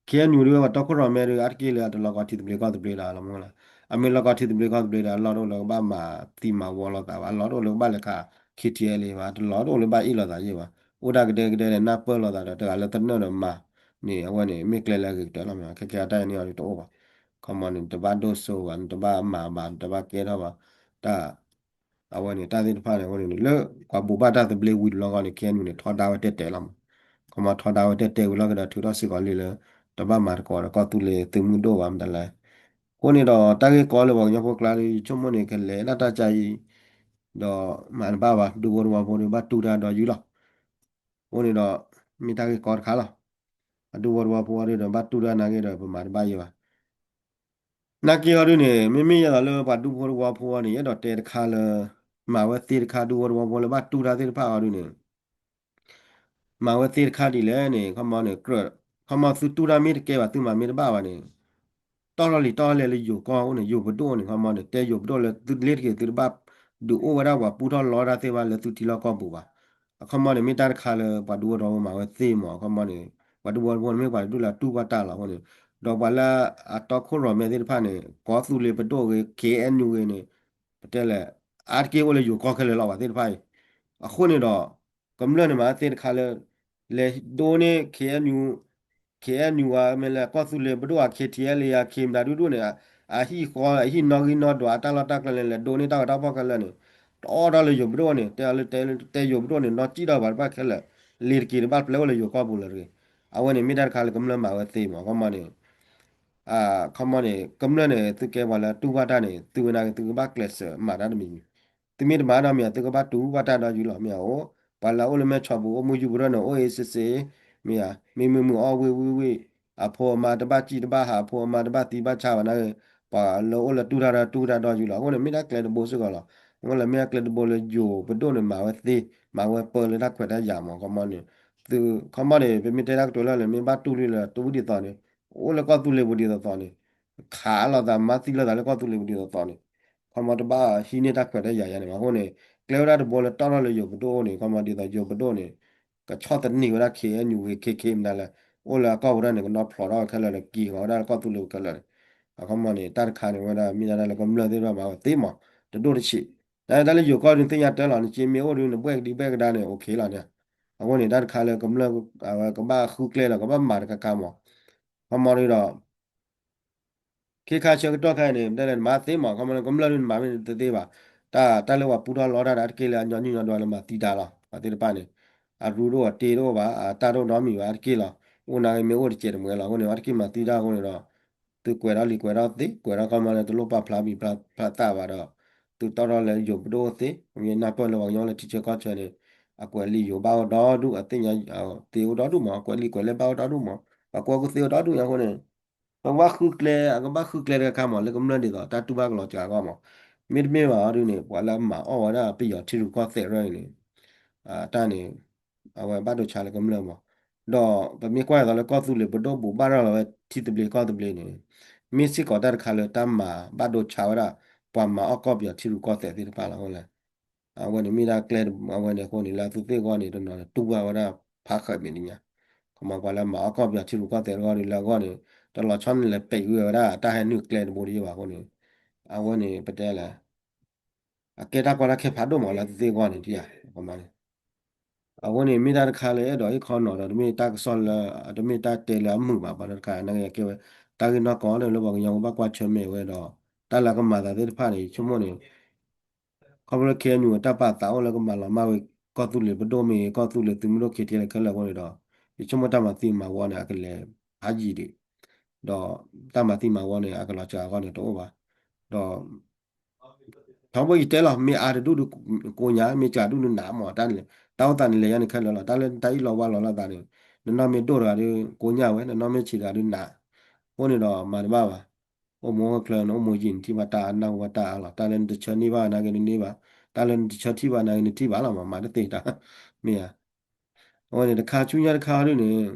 ခ့ၣ်အဲၣ်ယူၣ်ဒု ပှၤတီခိၣ်ရိၣ်မဲဒု အါတက့ၢ်လၢအတလီၢ်ကီၢ်ထံသဘျ့ကီၢ်သဘျ့ဒီးလီၤမးလၢ အမ့ၢ်လီၢ်ကီၢ်ထံသဘျ့ကီၢ်သဘျ့ဒီး အလီၢ်တအိၣ်လၢကဘၣ်မၤသံမၤဝီလိာ်သးဘၣ် အလီၢ်တအိၣ်လၢကဘၣ်လဲၤခး ခ့ၣ်ထံၣ်အဲၣ်လ့ၣ်ဘၣ် တလီၢ်တအိၣ်လၢကဘၣ်အ့ၣ်လိာ်သးယဲၢ်ဘၣ်. အိၣ်ဒၣ်ကဒဲကဒဲဒီး နၢ်ပၢၢ်လိာ်သးဒီး တဂၤလၢသနၢၣ်ဒီးမၤန့ၣ် အဝဲန့ၣ် မ့ၢ်ကျဲလၢအဂ့ၤကတၢၢ်လီၤမး. ခဲကဲအတၢ်အံၤန့ၣ်အီၤဒုတအိၣ်ဘၣ်. ခီမီန့ၣ် တဘၣ်ဒိၣ်စိဘၣ် နတဘၣ်မၤဘၣ် နတဘၣ်ကဲထီၣ်ဘၣ် တၢ် အဝဲန့ၣ် တၢ်သ့ၣ်တဖၣ်န့ၣ် အဝဲန့ၣ် လၢပှၤဘိးဘၣ်တၢ်သဘျ့ဝံၤတဘျီဃီန့ၣ် ခ့ၣ်အဲၣ်ယူၣ်န့ၣ် ထီဒါဝဲတဲတဲလီၤမး. ခီမီထီဒါဝဲတဲတဲဝံၤလီၤကဒီးထုးထီၣ်စ့ၢ်ကီးလံလၢ တဘၣ်မၤသကိးဒီးကီၢ်သူလ့ၤသုးမုၢ်ဒိၣ်ဘၣ်မတၤလဲၣ်. အဃိန့ၣ်ဒီးတၢ်ဂ့ၢ်ကီလၢပှၤကညီဖိကျါဒီး ယဆိကမိၣ်န့ၣ် ကလဲၤဒၣ်တၢ်ကါအံၤ ဒီးမၤတဘၣ်ဘၣ် ဒူဖိသဝီဖိဒီးဘၣ်တူၢ်တၢ်ဒီးယုၢ်လီၤ. အဃိန့ၣ်ဒီး မ့ၢ်တၢ်ဂ့ၢ်ကီတခါလီၤ. အဒူဖိသဝီဖိအံၤဒီးဘၣ်တူၢ်တၢ်နာ်က့ဒီး ပမၤတဘၣ်ယဲဘၣ် နာ်က့အီၤဒုန့ၣ် မ့မ့ၢ်ယဲသိးလၢပှၤဒူဖိသဝီဖိအံၤန့ၣ် ယအဲၣ်ဒိးတဲတခါလၢ မၤဝဲသ့တခါ ဒူဖိသဝီဖိလၢဘၣ်တူၢ်တၢ်သ့ၣ်တဖၣ်အီၤဒုန့ၣ် မၤဝဲသ့တခါဒ်လဲၣ်န့ၣ် ခီမီန့ၣ် ကြၢး ခီမီသုတူၢ်တၢ်မ့ၢ်တကဲဘၣ် သုမၤမ့ၢ်တဘၣ်ဘၣ်န့ၣ် တီၢ်ထီၣ်လံာ်တီၢ်ထီၣ်လဲၢ်လၢယိၤကီၢ်အအိၣ်န့ၣ် ယိၤပဒိၣ်န့ၣ် ခီမီန့ၣ် တဲယိၤပဒိၣ်လၢသုလ့ၤတက့ၤ သုတဘၣ်ဒုးအိၣ်ဝဲဒၣ်ပှၤပူထီၣ်လီတၢ်သ့ၣ်တဖၣ်လၢသုထံလီၢ်ကီၢ်ပူၤဘၣ်. အခီမီန့ၣ် မ့ၢ်တၢ်တခါလၢပှၤဒူဖိသဝီဖိမၤဝဲသ့မး အခီမီန့ၣ် ပှၤဒူဖိသဝီဖိန့ၣ်မ့ၢ်ပှၤတဒူၣ်လၢအတူၢ်ဘၣ်တၢ်လီၤအဃိန့ၣ် ဒီးပှၤလၢအတီခိၣ်ရိၣ်မဲသ့ၣ်တဖၣ်န့ၣ် ကီၢ်သူလ့ၤပဒိၣ်ဂ့ၤ ခ့ၣ်အဲၣ်ယူၣ်ဂ့ၤန့ၣ် ပတဲလဲၣ် အါတက့ၢ်အိၣ်လၢယိၤကီၢ်ခဲလၢာ်လီၤ ပှၤသ့ၣ်တဖၣ်အံၤ အဃိန့ၣ်ဒီး ကမျၢၢ်န့ၣ်မၤသ့တခါလၢ လဲၤဒိန့ၢ် ခ့ၣ်အဲၣ်ယူၣ် ခ့ၣ်အဲၣ်ယူၣ်ဝဲ မ့ၢ်လၢကီၢ်သူလ့ၤပဒိၣ် ခ့ၣ်ထံၣ်အဲၣ်လ့ၣ် ခ့ၣ်မတၤဒူဒူၣ်န့ၣ် အဟံၣ်ဃီ အဟံၣ်နီၣ်ဂံၢ်နီၣ်ဒွး အတၢ်လီၢ်တၢ်ကျဲန့ၣ် လဲၤဒိန့ၢ်တၢ်ဂီၤတၢ်ဖီၣ်ခဲလၢာ်န့ၣ် တအိၣ်ဒီးလၢယိၤပဒိၣ်န့ၣ် တဲအီၤလၢတဲယိၤပဒိၣ်န့ၣ် နီၢ်ကံၣ်ဒီးပှၤတဖၣ်ခဲလၢာ် လ့ၤတက့ၤတဘၣ်ပျဲအိၣ်လၢယိၤကီၢ်ပူၤလၢၤတဂ့ၤ. အဝဲန့ၣ်မ့ၢ်တၢ်တခါလၢကမျၢၢ်မၤဝဲသ့မး ခီမီန့ၣ် ခီမီန့ၣ် ကမျၢၢ်န့ၣ် သုကဲပှၤလၢတူၢ်ဘၣ်တၢ်န့ၣ် သုဝဲနာ်က့ သုကဘၣ်ကျဲးစၢးမၤတၢ်တမံၤမံၤ သုမ့ၢ်တမၤဒီးမ့ၢ် သုကဘၣ်တူၢ်ဘၣ်တၢ်ဒီးယုၢ်လီၤ မ့ၢ်ဧါအိၣ် ပှၤလၢအအိၣ်လၢမဲၢ်ဆီးပူၤ အိၣ်မူယူၢ်ပဒိၣ်န့ၣ် အိၣ်အ့စ့စ့ မ့ၢ်ဧါ မ့ၢ်မုာ်မုာ်အီၣ်ဝံၣ်ဝံၣ်ဝံၣ် အဖိအမါတဘၣ်စံၣ်တဘၣ်ဟး အဖိအမါတဘၣ်သံဘၣ်ဆါဘၣ်နာ်က့ ပှၤလၢအိၣ်လၢတူၢ်တၢ်ဒီးတူၢ်တၢ်ဒီးယုၢ်လီၤ အဃိန့ၣ် မ့ၢ်ဒၣ်ကျဲတဘိစ့ၢ်ကီးလီၤ. အဃိလၢမ့ၢ်ဒၣ်ကျဲတဘိလၢယိၤပဒိၣ်န့ၣ် မၤဝဲသ့ မၤဝဲပၢလၢတၢ်ခွဲးတၢ်ယာ်မး ခီမီန့ၣ် သု ခီမီန့ၣ် ပမ့ၢ်တဲတၢ်ကတိၤလၢန့ၣ် မ့ၢ်ဘၣ်တူၢ်လံလၢတဝံၣ်ဒ်သိးန့ၣ် အိၣ်လၢကီၢ်သူလ့ၤပူၤဒ်သိးသိးန့ၣ် ခးလိာ်သးမၤသံလိာ်သးလၢကီၢ်သူလ့ၤပူၤဒ်သိးသိးန့ၣ် ခီမီတဘၣ်ဟံးန့ၢ်တၢ်ခွဲးတၢ်ယာ်ယါန့ၣ်ဘၣ် အဃိန့ၣ် ကျဲဝဲဒၣ်တဘိလၢတီၢ်ထီၣ်လၢယိၤပဒိၣ်အအိၣ်န့ၣ် ခီမီဒ်သိးယိၤပဒိၣ်န့ၣ် ကဆီၣ်သနံးဝဲဒၣ် ခ့ၣ်အဲၣ်ယူၣ်ဂ့ၤ ခ့ၣ်ခ့ၣ်မတၤလဲၣ် အိၣ်လၢအကီၢ်ပူၤဒၣ်န့ၣ် ကနီၣ်ဖျိးထီၣ်ဝဲခဲလၢာ်လၢက့ၤဃီၤဝဲဒၣ်လၢကီၢ်သူလ့ၤပူၤခဲလၢာ်န့ၣ် အခီမီန့ၣ် တၢ်တခါန့ၣ်ဝဲဒၣ် မ့ၢ်ဒၣ်တၢ်လၢကမျၢၢ်သ့ၣ်တဖၣ်မၤဝဲသ့မး တဒိၣ်တဆံး တၢ်လၢယိၤကီၢ်ဒုးသ့ၣ်ညါတၢ်လီၤ နစ့မ့ၢ်အိၣ်ဒုး နဘှဲၣ်ကဒံဘှဲၣ်ကဒါန့ၣ် အိၣ်ခ့လီၤန့ၣ် အဃိန့ၣ် တၢ်တခါလၢကမျၢၢ် အဝဲကဘၣ်ဃုကျဲလီၤ ကဘၣ်မၤတခါခါမး ခီမီဒုးဒီး ခ့ခါဆၢကတီၢ်ခါအံၤန့ၣ် ပတဲလဲၣ် နမၤသ့မး ခီမီကမျၢၢ်ဒုးနမၤမ့ၢ်တသ့ဘၣ် တၢ် တၢ်လၢပှၤပူထီၣ်လီတၢ်ဒီးအါတက့ၢ်လၢအညီနုၢ်ညီဒွးလၢမၤသံတၢ်လီၤ ပှၤသ့ၣ်တဖၣ်န့ၣ် အရူတအိၣ် အတ့တအိၣ်ဘၣ် အတၢ်တအိၣ်ဒီမံၤဘၣ် အါတက့ၢ်လီၤ အိၣ်နာ်က့မ့ၢ်အိၣ်တစဲးတမှဲၤလီၤ အဃိန့ၣ် အါတက့ၢ်မၤသံတၢ်အဃိန့ၣ်ဒီး သုကွဲးထီၣ်လံာ်ကွဲးထီၣ်သ့ ကွဲးထီၣ်ခီမီလၢတလိၣ်ပာ်ဖျါဘံၣ်ဖျါသးဘၣ်ဒီး သုတီၢ်ထီၣ်လၢယိၤပဒိၣ်သ့ မ့ၢ်နၢ်ပၢၢ်လၢပှၤကညီလၢထံဆၢကီၢ်ဆၢန့ၣ် အကွဲးလံာ်ယိၤဘၣ်အိၣ်ဒီဒူၣ် အသ့ၣ်ညါသ့အိၣ်ဒီဒူၣ်မး အကွဲးလံာ်ကွဲးလဲၢ်ဘၣ်အိၣ်ဒီဒူၣ်မး ပှၤကွဲးကသ့အိၣ်ဒီဒူၣ်ညါအဃိန့ၣ် ပကဘၣ်ဃုကျဲ အကဘၣ်ဃုကျဲတခါခါမး လၢကမျၢၢ်ဒ်သိး တၢ်တူၢ်ဘၣ်ကလီၤစှၤအဂီၢ်မး မ့တမ့ၢ်ဘၣ်အီၤဒုးန့ၣ် ပှၤလၢအမၤအီၣ်ဝဲဒၣ်ပယီၤထံရူၢ်ကီၢ်သဲးရၢအံၤန့ၣ် တၢ်န့ၣ် အဝဲဘၣ်ဒိဆါလၢကမျၢၢ်မး ဒီးပမ့ၢ်ကွၢ်ဒ်သိးလၢကီၢ်သူလ့ၤပဒိၣ်ဘူးဘၣ်ထီၣ်လီၤဝဲထံသဘျ့ကီၢ်သဘျ့န့ၣ် မ့ၢ်စ့ၢ်ကီးတၢ်တခါလၢတၢ်မၤဘၣ်ဒိဆါဝဲဒၣ် ပှၤမၤအီၣ်ကီၢ်ပယီၤထံရူၢ်ကီၢ်သဲးသ့ၣ်တဖၣ်လီၤအဃိလဲၣ် အဝဲန့ၣ်မ့ၢ်ဒၣ်ကျဲ အဝဲန့ၣ်အဃိန့ၣ် လၢသုသ့ၣ်အဂီၢ်န့ၣ် တနီၤန့ၣ် တူၢ်ဘၣ်ဝဲဒၣ်ဖးဃၢၤမံၤဒ်ညါ ခီမီပှၤလၢမၤအီၣ်ကီၢ်ပယီၤထံရူၢ်ကီၢ်သဲးတဂီၢ်ဒုးလၢအဂီၢ်န့ၣ် တလီၤဆီန့ၣ်လဲၤပဲာ်ဝဲဒၣ် တၢ်ဟဲနုာ်ကျဲတဘိတယဲၢ်ဘၣ်အဃိန့ၣ် အဝဲန့ၣ်ပတဲလဲၣ် အကဲတၢ်ကီတၢ်ခဲဖးဒိၣ်မးလၢသုသ့ၣ်အဂီၢ်န့ၣ် တယၤ ခီမီန့ၣ် အဃိန့ၣ် မ့ၢ်တၢ်တခါလၢအဲၣ်ဒိးဟ့ၣ်ခီနီၤဒီး တမ့ၢ်တၢ်ကစီၣ်လၢ တမ့ၢ်တၢ်တဲလၢအမုာ်ဘၣ် ပှၤတခါနာ်က့ ကဲဝဲ တၢ်ဂ့ၢ်နီၢ်ကီၢ်လၢပှၤကညီကဘၣ်ကွၢ်ဆၢၣ်မဲာ်ဝဲဒီး တၢ်လၢကမၤသးသ့ၣ်တဖၣ်န့ၣ် ယဆိကမိၣ်န့ၣ် ခီဖျိလၢ ခ့ၣ်အဲၣ်ယူၣ် တၢ်ပာ်သးအိၣ်လၢကမၤလီၤမၢ်ဝဲ ကီၢ်သူလ့ၤပဒိၣ်မ့ၢ်ဂ့ၤ ကီၢ်သူလ့ၤသုးမုၢ်ဒိၣ် ခ့ၣ်ထံး ခဲလၢာ်ခဲလၢာ်အဃိန့ၣ်ဒီး ယဆိကမိၣ်တၢ်မၤသံမၤဝီန့ၣ် အကလဲၤဖးယံာ်ဒံး ဒီးတၢ်မၤသံမၤဝီန့ၣ် အကလီၤစှၤအဂီၢ်န့ၣ် တအိၣ်ဘၣ် ဒီး ထီဘိယတဲလီၤ မ့ၢ်အါတဒူၣ်ဒုးကိးညါ မ့ၢ်စှၤဒူၣ်ဒုးနးမး တၢ်န့ၣ် တၢ်အိၣ်သးန့ၣ်လဲၤယါန့ၣ်ခဲလၢာ်လီၤ တၢ်လၢနတၢ်အ့ၣ်လိာ်ဝါလိာ်လိာ်သးန့ၣ် နနီၢ်မ့ၢ်ဒိၣ်တဂၤဒုး ကိးညါဝဲ နနီၢ်မ့ၢ်ဆံးတဂၤဒုးနး အဃိန့ၣ်ဒီးမၤတဘၣ်ဘၣ် အိၣ်မူအိၣ်ချၢန့ၣ် အိၣ်မူယံာ်နထံၣ်ဘၣ်တၢ်အါ နၢ်ဟူဘၣ်တၢ်အါလီၤ တၢ်လၢနတဆၢန့ၢ်ဘၣ်နာ်က့နန့ၢ်ဘၣ် တၢ်လၢနတဆၢထံၣ်ဘၣ်နာ်က့နထံၣ်ဘၣ်လီၤမး မၤတသ့တၢ် မ့ၢ်ဧါ အဝဲန့ၣ် တခါဆူညါတခါဒုးန့ၣ်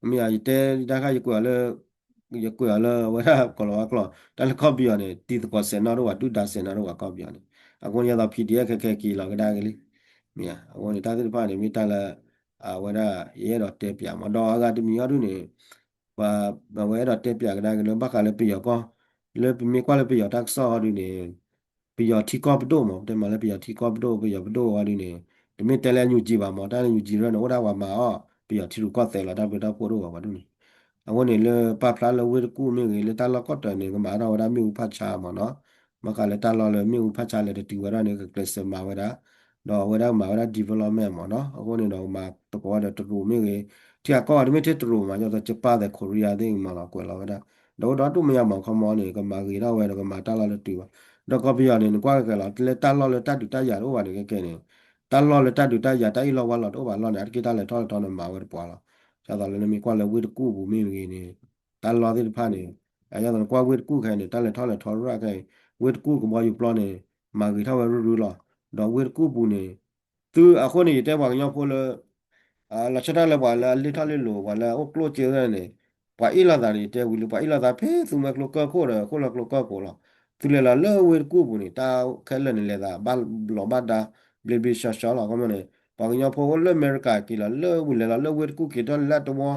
မ့ၢ်ဧါ ယတဲတၢ်ခါ ယကွဲးအီၤလၢ ယကွဲးအီၤလၢအဝဲဒၣ်ကီၢ်လီၤဝါကျိာ် တၢ်လၢကီၢ်ပယီၤန့ၣ် တံၤသကိးစဲးနီၣ်ဒိၣ်ဝဲ ဒုၣ်ဒါစဲးနီၣ်ဒိၣ်ဝဲကီၢ်ပယီၤန့ၣ် အဃိန့ၣ် ယသး PDF ခဲခဲက့ၤလီၤကဒါက့ၤလံ မ့ၢ်ဧါ အဃိန့ၣ် တၢ်သ့ၣ်တဖၣ်န့ၣ် မ့ၢ်တၢ်လၢ အဝဲဒၣ် ယအဲၣ်ဒိးတဲပၠးမး ဒီးအဂၤတမံၤအီၤဒုးန့ၣ် ပှၤ အဝဲအဲၣ်ဒိးတဲပၠးကဒါက့ၤလၢဘၣ်ဃးလၢပယီၤကီၢ် လၢပမ့ၢ်ကွၢ်လၢပယီၤတၢ်ကစီၣ်အီၤဒုးန့ၣ် ပယီၤထံကီၢ်ပဒိၣ်မး ပတဲမးလၢပယီၤထံကီၢ်ပဒိၣ် ပယီၤပဒိၣ်အီၤဒုးန့ၣ် တမ့ၢ်တဲလၢ NUG ဘၣ်မး တၢ်လၢ NUG ရၢန့ၣ် အိၣ်ဒၣ်ပှၤမၤအီၣ် ပယီၤထံရူၢ်ကီၢ်သဲးလီၤ တၢ်ဘျုးတၢ်ဖှိၣ်တအိၣ်ဘၣ်ပှၤဒ်န့ၣ် အဃိန့ၣ် လၢပာ်ဖျါလၢဝ့ၢ်တကူၣ်မ့ၢ်ဂ့ၤ လၢတၢ်လီၢ်ကီၢ်တၢၤန့ၣ် ကမၤထီၣ်ဝဲဒၣ်မ့ၣ်အူဖးဆါမးနီၤ ဘၣ်ဃးလၢတၢ်လီၢ်လၢမ့ၣ်အူဖးဆါလဲၤတတုၤဝဲဒၣ်န့ၣ် ကကျဲးစၢးမၤဝဲဒၣ် ဒီးအဝဲဒၣ်မၤဝဲဒၣ် development မးနီၤ. အဃိန့ၣ်ဒီးမၤသကိးဝဲဒီးတရူးမ့ၢ်ဂ့ၤ, ထံဂၤကီၢ်ဂၤတမ့ၢ်ထဲတရူးမး, ဒ်သိး Japan ဒီး Korea သ့ၣ်မးလီၤ ကွဲးလီၤဝဲဒၣ်, ဒီးအိၣ်ဒီဒူၣ်မးယါမး ခီမီန့ၣ် ကမၤဂ့ၤထီၣ်ဝဲဒီးကမၤတၢ်လီၢ်လၢတုၤဘၣ်. ဒီးကီၢ်ပယီၤန့ၣ် နကွၢ်ကဲလီၤ လၢတၢ်လီၢ်လၢတၢ်ဒုးတၢ်ယၤတအိၣ်ဘၣ်န့ၣ် ကဲကဲန့ၣ် တၢ်လီၢ်လၢတၢ်ဒုးတၢ်ယၤ တၢ်အ့ၣ်လိာ်ဝါလိာ်တအိၣ်ဘၣ်လီၢ်န့ၣ် အါတက့ၢ်တၢ်လဲၤထီၣ်လဲၤထီန့ၣ်မၤဝဲတပှၤလီၤ. ဒ်သိးလၢနမ့ၢ်ကွၢ်လၢဝ့ၢ်တကူၣ်ပူၤမ့ၢ်ဂ့ၤန့ၣ် တၢ်လီၢ်သ့ၣ်တဖၣ်န့ၣ် ဒ်သိးနကွၢ်ဝ့ၢ်တကူၣ်ခဲအံၤန့ၣ် တၢ်လဲၤထီၣ်လဲၤထီရၣ်ခဲအံၤ ဝ့ၢ်တကူၣ်ကဘီယူၤပျီန့ၣ် မၤဂ့ၤထီၣ်ဝဲရုၢ်ရုၢ်လီၤ. ဒီးဝ့ၢ်တကူၣ်ပူၤန့ၣ် သုအဃိန့ၣ် ယတဲပှၤကညီဖိလၢ လီၤဆီဒၣ်တၢ်လၢပှၤလၢအလ့ၢ်ထီၣ်လ့ၢ်လီၤ ပှၤလၢအအိၣ်ကျိၣ်စ့ဝဲဒၣ်န့ၣ် ပှၤအ့ၣ်လိာ်သးန့ၣ် ယတဲဝံၤလံ ပှၤအ့ၣ်လိာ်သးဖဲသုးမွဲကျိကၢၢ်ခိၣ်ဒီး ဃိၣ်လီၤကျိကၢၢ်ခိၣ်လီၤ. သုလဲၤလီၤလၢဝ့ၢ်တကူၣ်ပူၤန့ၣ် တၢ်ခဲလၢာ်န့ၣ် လဲၤသးဘၣ်ဘျီးဘၣ်ဒါ ဘျ့ဘျ့ဆှီဆှီလီၤ. ခီမီန့ၣ် ပှၤကညီဖိအိၣ်လၢအမဲရကၤက့ၤလီၤ လၢဝ့ၢ်လဲၤလီၤလၢဝ့ၢ်တကူၣ်က့ၤ ဒီးလၢတဝီ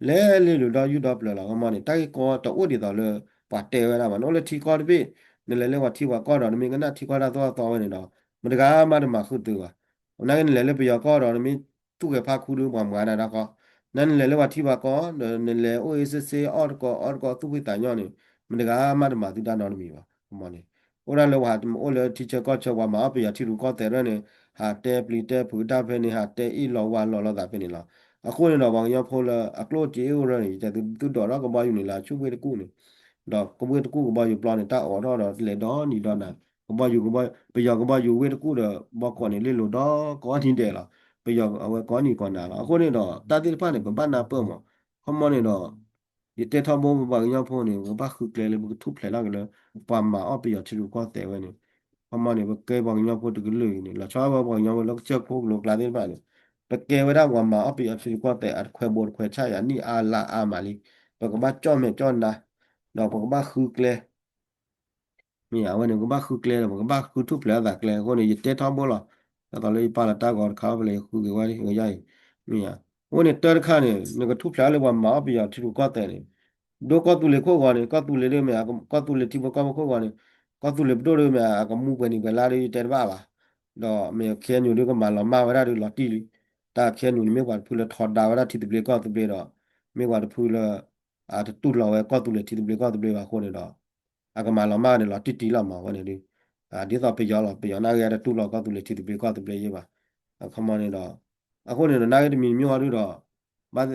လဲၤလ့ၢ်လီၤဒီယူၢ်ဒီပျၢၤလီၤ. ခီမီန့ၣ် တၢ်ဂ့ၢ်ကီတအိၣ်ဒ်သိးလၢ ပှၤတဲဝဲဒၣ်ဘၣ်. နအိၣ်လၢထံကီၢ်တဘ့ၣ် နလဲၤလၢပှၤထံပှၤကီၢ်ဒီး နမ့ၢ်ကနၣ်ထံကီၢ်တၢ်သိၣ်တၢ်သီဝဲန့ၣ်ဒီး မတဂၤမးတမၤဃုာ်သုဘၣ်. နာ်က့နလဲၤလၢပယီၤကီၢ်ဒီး နမ့ၢ်သူၣ်ဂဲၤဖးခူဒီး ပှၤမၤနၤတၢ်ကီ, နနလဲၤလၢပှၤထံပှၤကီၢ်ဒီး နလဲၤအိၣ်အ့စ့စ့ အီၣ်တကိးအီတကိးသူၣ်ဖှံသးညီန့ၣ် မတဂၤမးတမၤသုတၢ်နီတမံၤဘၣ်. ခီမီန့ၣ် အိၣ်ဒၣ်လၢပှၤအိၣ်လၢထံဆၢကီၢ်ဆၢ ပှၤမၤအီၣ်ပယီၤထံရူၢ်ကီၢ်သဲးရဲၣ်န့ၣ် ဟးတဲပျံၤတဲဖုးတၢ်ဖဲန့ၣ် ဟးတဲအ့ၣ်လိာ်ဝါလိာ်လိာ်သးဖဲန့ၣ်လီၤ. အဃိန့ၣ်ဒီး ပှၤကညီဖိလၢအကျိၣ်စ့အိၣ်ရဲၣ်န့ၣ် ယတဲသု သုဒိးထီၣ်ကဘီယူၤန့ၣ် လၢဆူဝ့ၢ်တကူၣ်န့ၣ် ဒီးကဝ့ၢ်တကူၣ်ကဘီယူၤပျီန့ၣ် တၢ်အိးထီၣ်ဒီးလဲၤဒီနံၤဒီနၤ, ကဘီယူၤ ပယီၤကဘီယူၤဝ့ၢ်တကူၣ်ဒီး ဘီကီးန့ၣ် လ့ၢ်လိၤဒီးကိးနံၤဒဲးလီၤ. ပယီၤအဝဲကိးနံၤကိးနၤလီၤ. အဃိန့ၣ်ဒီး တၢ်သ့ၣ်တဖၣ်န့ၣ် ပဘၣ်နၢ်ပၢၢ်မး. ခီမီန့ၣ်ဒီး ယတဲထီဘိပပှၤကညီဖိန့ၣ် ပကဘၣ်ဃုကျဲလၢ ပကထူၣ်ဖျဲးထီၣ်က့ၤလၢ ပှၤမၤအီၣ်ပယီၤထံရူၢ်ကီၢ်သဲးဝဲန့ၣ်, ခီမီန့ၣ် ပကဲပှၤကညီဖိတကလုာ်အံၤန့ၣ် လီၤဆီဒၣ်ဝဲပှၤကညီဖိလၢကစၢၢ်ခိၣ်ကလိၤကျါသ့ၣ်တဖၣ်န့ၣ် ပကဲဝဲဒၣ်ပှၤမၤအီၣ်ပယီၤထံရူၢ်ကီၢ်သဲး အတခွဲဘိတခွဲဆၣ်ယၤ နံၣ်အါလါအါမးလံ. ပကဘၣ်ကၠီၣ်မဲာ်ကၠီၣ်နါ, ဒီးပကဘၣ်ဃုကျဲ မ့ၢ်ဧါ, အဝဲန့ၣ် ပကဘၣ်ဃုကျဲဒီး ပကဘၣ်ဃုထူၣ်ဖျဲးအသးကျဲအဃိန့ၣ် ယတဲထီဘိလီၤ. ဒ်သိးလၢယပာ်လီၤတၢ်ဂီၤတခါဖဲလဲၣ် ယဃုက့ၤဝဲယါအံၤ, မ့ၢ်ဧါ. အဃိန့ၣ် တၢ်တခါန့ၣ် နကထူၣ်ဖျဲးအီၤလၢပှၤမၤအီၣ်ပယီၤထံရူၢ်ကီၢ်သဲးန့ၣ် ဒိကီၢ်သူလ့ၤခိၣ်ဂီၤန့ၣ် ကီၢ်သူလ့ၤဒ်မ့ၢ် ကီၢ်သူလ့ၤထံဖိကီၢ်ဖိခိၣ်ဂီၤန့ၣ် ကီၢ်သူလ့ၤပဒိၣ်ဒ်မ့ၢ် အကမူပှဲၤနံၤပှဲၤလါဒ်ယတဲတဘၣ်ဘၣ်. ဒီးမ့ၢ် KNU ဒ်ကမၤလီၤမၢ်ဝဲဒၣ်ဒ်လီၤတံၢ်လံ. တၢ် KNU န့ၣ် မ့ၢ်ပှၤတဖုလၢထီဒါဝဲဒၣ်ထံသဘျ့ကီၢ်သဘျ့ဒီး မ့ၢ်ပှၤတဖုလၢ အတတူၢ်လိာ်ဝဲကီၢ်သူလ့ၤထံသဘျ့ကီၢ်သဘျ့ဘၣ်အဃိန့ၣ်ဒီး အကမၤလီၤမၢ်န့ၣ်လီၤတံၢ်တံၢ်လီၤမး အဝဲန့ၣ်ဒ် ဒ်သိးပယီၤလီၤ ပယီၤနာ်ဂ့ၤအတတူၢ်လိာ်ကီၢ်သူလ့ၤထံသဘျ့ကီၢ်သဘျ့ယဲဘၣ်. ခီမီန့ၣ်ဒီး အဃိန့ၣ်ဒီး နာ်ဂ့ၤတမံၤမ့ၢ်ဟီဒုဒီး ဘၣ်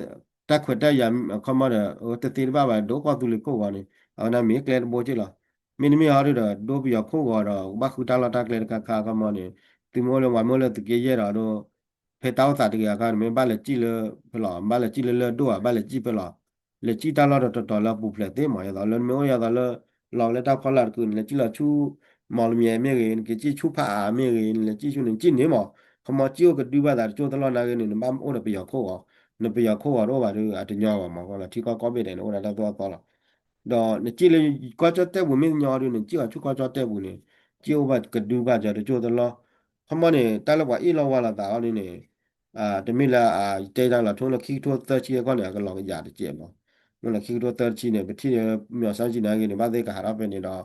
တၢ်ခွဲးတၢ်ယာ် ခီမီဒီး တသ့တဘၣ်ဘၣ် ဒိကီၢ်သူလ့ၤခိၣ်ဂီၤန့ၣ် အဝဲန့ၣ်မ့ၢ်ကျဲတဘိက့လီၤ. မ့တမ့ၢ်ဟီဒုဒီး ဒိပယီၤခိၣ်ဂီၤဒီး ကဘၣ်ဃုတၢ်လီၢ်တၢ်ကျဲတခါခါ ခီမီန့ၣ် သုမ့ၢ်အိၣ်လၢပှၤမ့ၢ်အိၣ်လၢသုးက့ယဲၢ်ဒီးဒိ ဖဲတၢ်အိၣ်သးတဂ့ၤအခါန့ၣ် မ့ၢ်ဘၣ်လဲၤစံၣ်လၢ ဖဲလီၤ ဘၣ်လဲၤစံၣ်လၢလၢၢ်ဒိၣ်ဧါ ဘၣ်လဲၤစံၣ်ဖဲလီၤ လဲၤစံၣ်တၢ်လီၢ်တတီၤတီၤလၢအပူၤဖျဲးသ့မး ဒ်သိးလၢနမ့ၢ်အိၣ်ဒ်သိးလၢ လီၤလၢတၢ်ဖီလာ်တကုာ်န့ၣ် လဲၤစံၣ်လီၤဆူ မီၣ်လမၠဲၣ်မ့ၢ်ဂ့ၤ နက့ၤစံၣ်ဆူဖးအါမ့ၢ်ဂ့ၤ နလဲၤစံၣ်ဆူန့ၣ် နစံၣ်န့ၣ်မး ခီမီစံၣ်အိၣ်ကဒုဘၣ်သးတကၠိၢ်တလီၢ်နာ်ဂ့ၤန့ၣ် နဘၣ်အိၣ်ဒီးပယီၤခိၣ်ဂီၤ နပယီၤခိၣ်ဂီၤတအိၣ်ဘၣ်ဒီး အတညီဘၣ်မး ထံကီၢ်ကိးဘ့ၣ်ဒဲးန့ၣ် အိၣ်ဒီးတၢ်သိၣ်တၢ်သီလီၤ. ဒီးနစံၣ်လၢ ကီၢ်ကၠီၣ်တဲၣ်ပူၤမ့ၢ်ညီဒုန့ၣ် စံၣ်အီၤဆူကီၢ်ကၠီၣ်တဲၣ်ပူၤန့ၣ် စံၣ်အိၣ်ဘၣ်ကဒုဘၣ်ကီၤတကၠိၢ်တလီၢ် ခီမီန့ၣ် တၢ်လၢပှၤအ့ၣ်လိာ်ဝါလိာ်သးအီၤဒ်န့ၣ် တမ့ၢ်လၢ တဲတၢ်လီၤ ထိလၢခံကထိသၢဆံအဂီၢ်န့ၣ် အကလီၤကယၤတကဲးမး မ့ၢ်လၢခံကထိသၢဆံန့ၣ် ပထံၣ်လၢ မ့ၢ်အီၤစၢ်ကံနာ်ဂ့ၤန့ၣ် ဘၣ်သ့ၣ်ကဟးထီၣ်ဖဲန့ၣ်ဒီး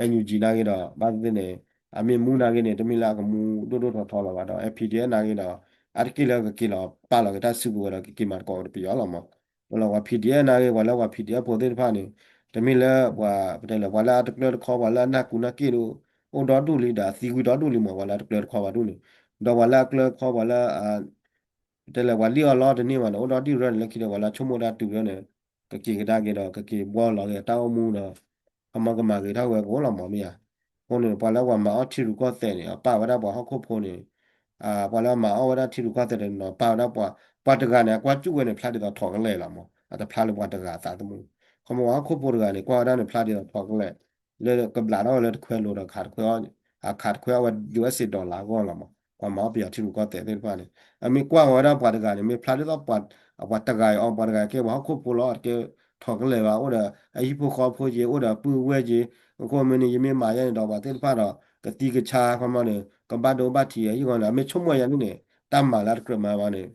NUG နာ်ဂ့ၤဒီး ဘၣ်သ့ၣ်သ့ၣ်န့ၣ် အမ့ၢ်မူနာ်ဂ့ၤန့ၣ် တမ့ၢ်လၢအကမူဒိၣ်ဒိၣ်ထီထီလီၤဘၣ်ဒီး PDF နာ်ဂ့ၤဒီး အါတက့ၢ်လၢကက့ၤလီၤပာ်လီၤက့ၤတၢ်စုကဝဲၤဒီး ကက့ၤမၤသကိးဒီးပယီၤလီၤမး လၢပှၤ PDF နာ်ဂ့ၤ ပှၤလၢပှၤ PDF ဖိသ့ၣ်တဖၣ်န့ၣ် တမ့ၢ်လၢပှၤ ပတဲလၢ ပှၤလၢအတကျၢၤတခီ ပှၤလၢအနၢ်ကူနၢ်က့ၣ်ဒိၣ် အိၣ်ဒီဒူၣ်လံဒီး သံကွံာ်ဒီဒူၣ်လံမး ပှၤလၢအတကျၢၤတခီဘၣ်ဒူၣ်န့ၣ် ဒီးပှၤလၢအကျၢၤတခီ ပှၤလၢ တဲလၢပှၤလံၣ်အီၣ်လီတန့ၢ်ဘၣ်န့ၣ် အိၣ်ဒီဒူၣ်ရၢန့ၣ် လၢခံဒီး ပှၤလၢဆိကမိၣ်တၢ်တုၤရၢန့ၣ် ကက့ၤကဒါက့ၤဒီး ကက့ၤဘှီလီၤက့ၤတၢ်အိၣ်မူဒီး ခီမီကမၤဂ့ၤထီၣ်ဝဲကအိၣ်လီၤမးမ့ၢ်ဧါ. အဃိန့ၣ် ပှၤလၢပှၤမၤအီၣ်ထံရူၢ်ကီၢ်သဲးန့ၣ် အပာ်ဝဲဒၣ်ပှၤဟီၣ်ခိၣ်ဖိန့ၣ် ပှၤလၢမၤအီၣ်ဝဲဒၣ်ထံရူၢ်ကီၢ်သဲးတနီၤ ပာ်ဝဲဒၣ်ပှၤ ပှၤတဂၤန့ၣ် အကွၢ်စူၣ်ဝဲန့ၣ် ဖျါဒ်သိးထိးကလဲာ်လီၤမး အတဖျါလၢပှၤတဂၤအသးသမူ ခီမီပှၤဟီၣ်ခိၣ်ဖိတဂၤန့ၣ် ကွၢ်ဝဲဒၣ်န့ၣ် ဖျါဒ်သိးထိးကလဲာ် လၢကဘျးထီၣ်ဝဲလၢတခွဲလိၤဒီးခးတခွဲအီၣ် အခးတခွဲအီၣ်ဝဲ ယူၢ်အ့ၣ်စ့ၣ် dollar အဂီၢ်လီၤမး ပှၤမၤအီၣ်ပယီၤထံရူၢ်ကီၢ်သဲးသ့ၣ်တဖၣ်န့ၣ် အမ့ၢ်ကွၢ်ဝဲဒၣ်ပှၤတဂၤန့ၣ် မ့ၢ်ဖျါဒ်သိး ပှၤတဂၤအံၤအီၤ ပှၤတဂၤကဲပှၤဟီၣ်ခိၣ်ဖိလီၤ တကဲထိးကလဲာ်ဘၣ် အိၣ်ဒီးအဟံၣ်ဖိဃီဖိက့ၤ အိၣ်ဒီးအပုၢ်အဝဲၢ်က့ၤ အဃိမ့ၢ်န့ၣ် ယမ့ၢ်မၤယဲန့ၣ်ဒီး ပှၤသ့ၣ်တဖၣ်ဒီး ကသံကဆါ ခီမီန့ၣ် ကဘၣ်ဒိဘၣ်ထံးအဟံၣ်ဃီန့ၣ် အမ့ၢ်ဆိကမိၣ်ယဲန့ၣ်န့ၣ် တၢ်မၤလၢအတကြၢးမၤဘၣ်န့ၣ်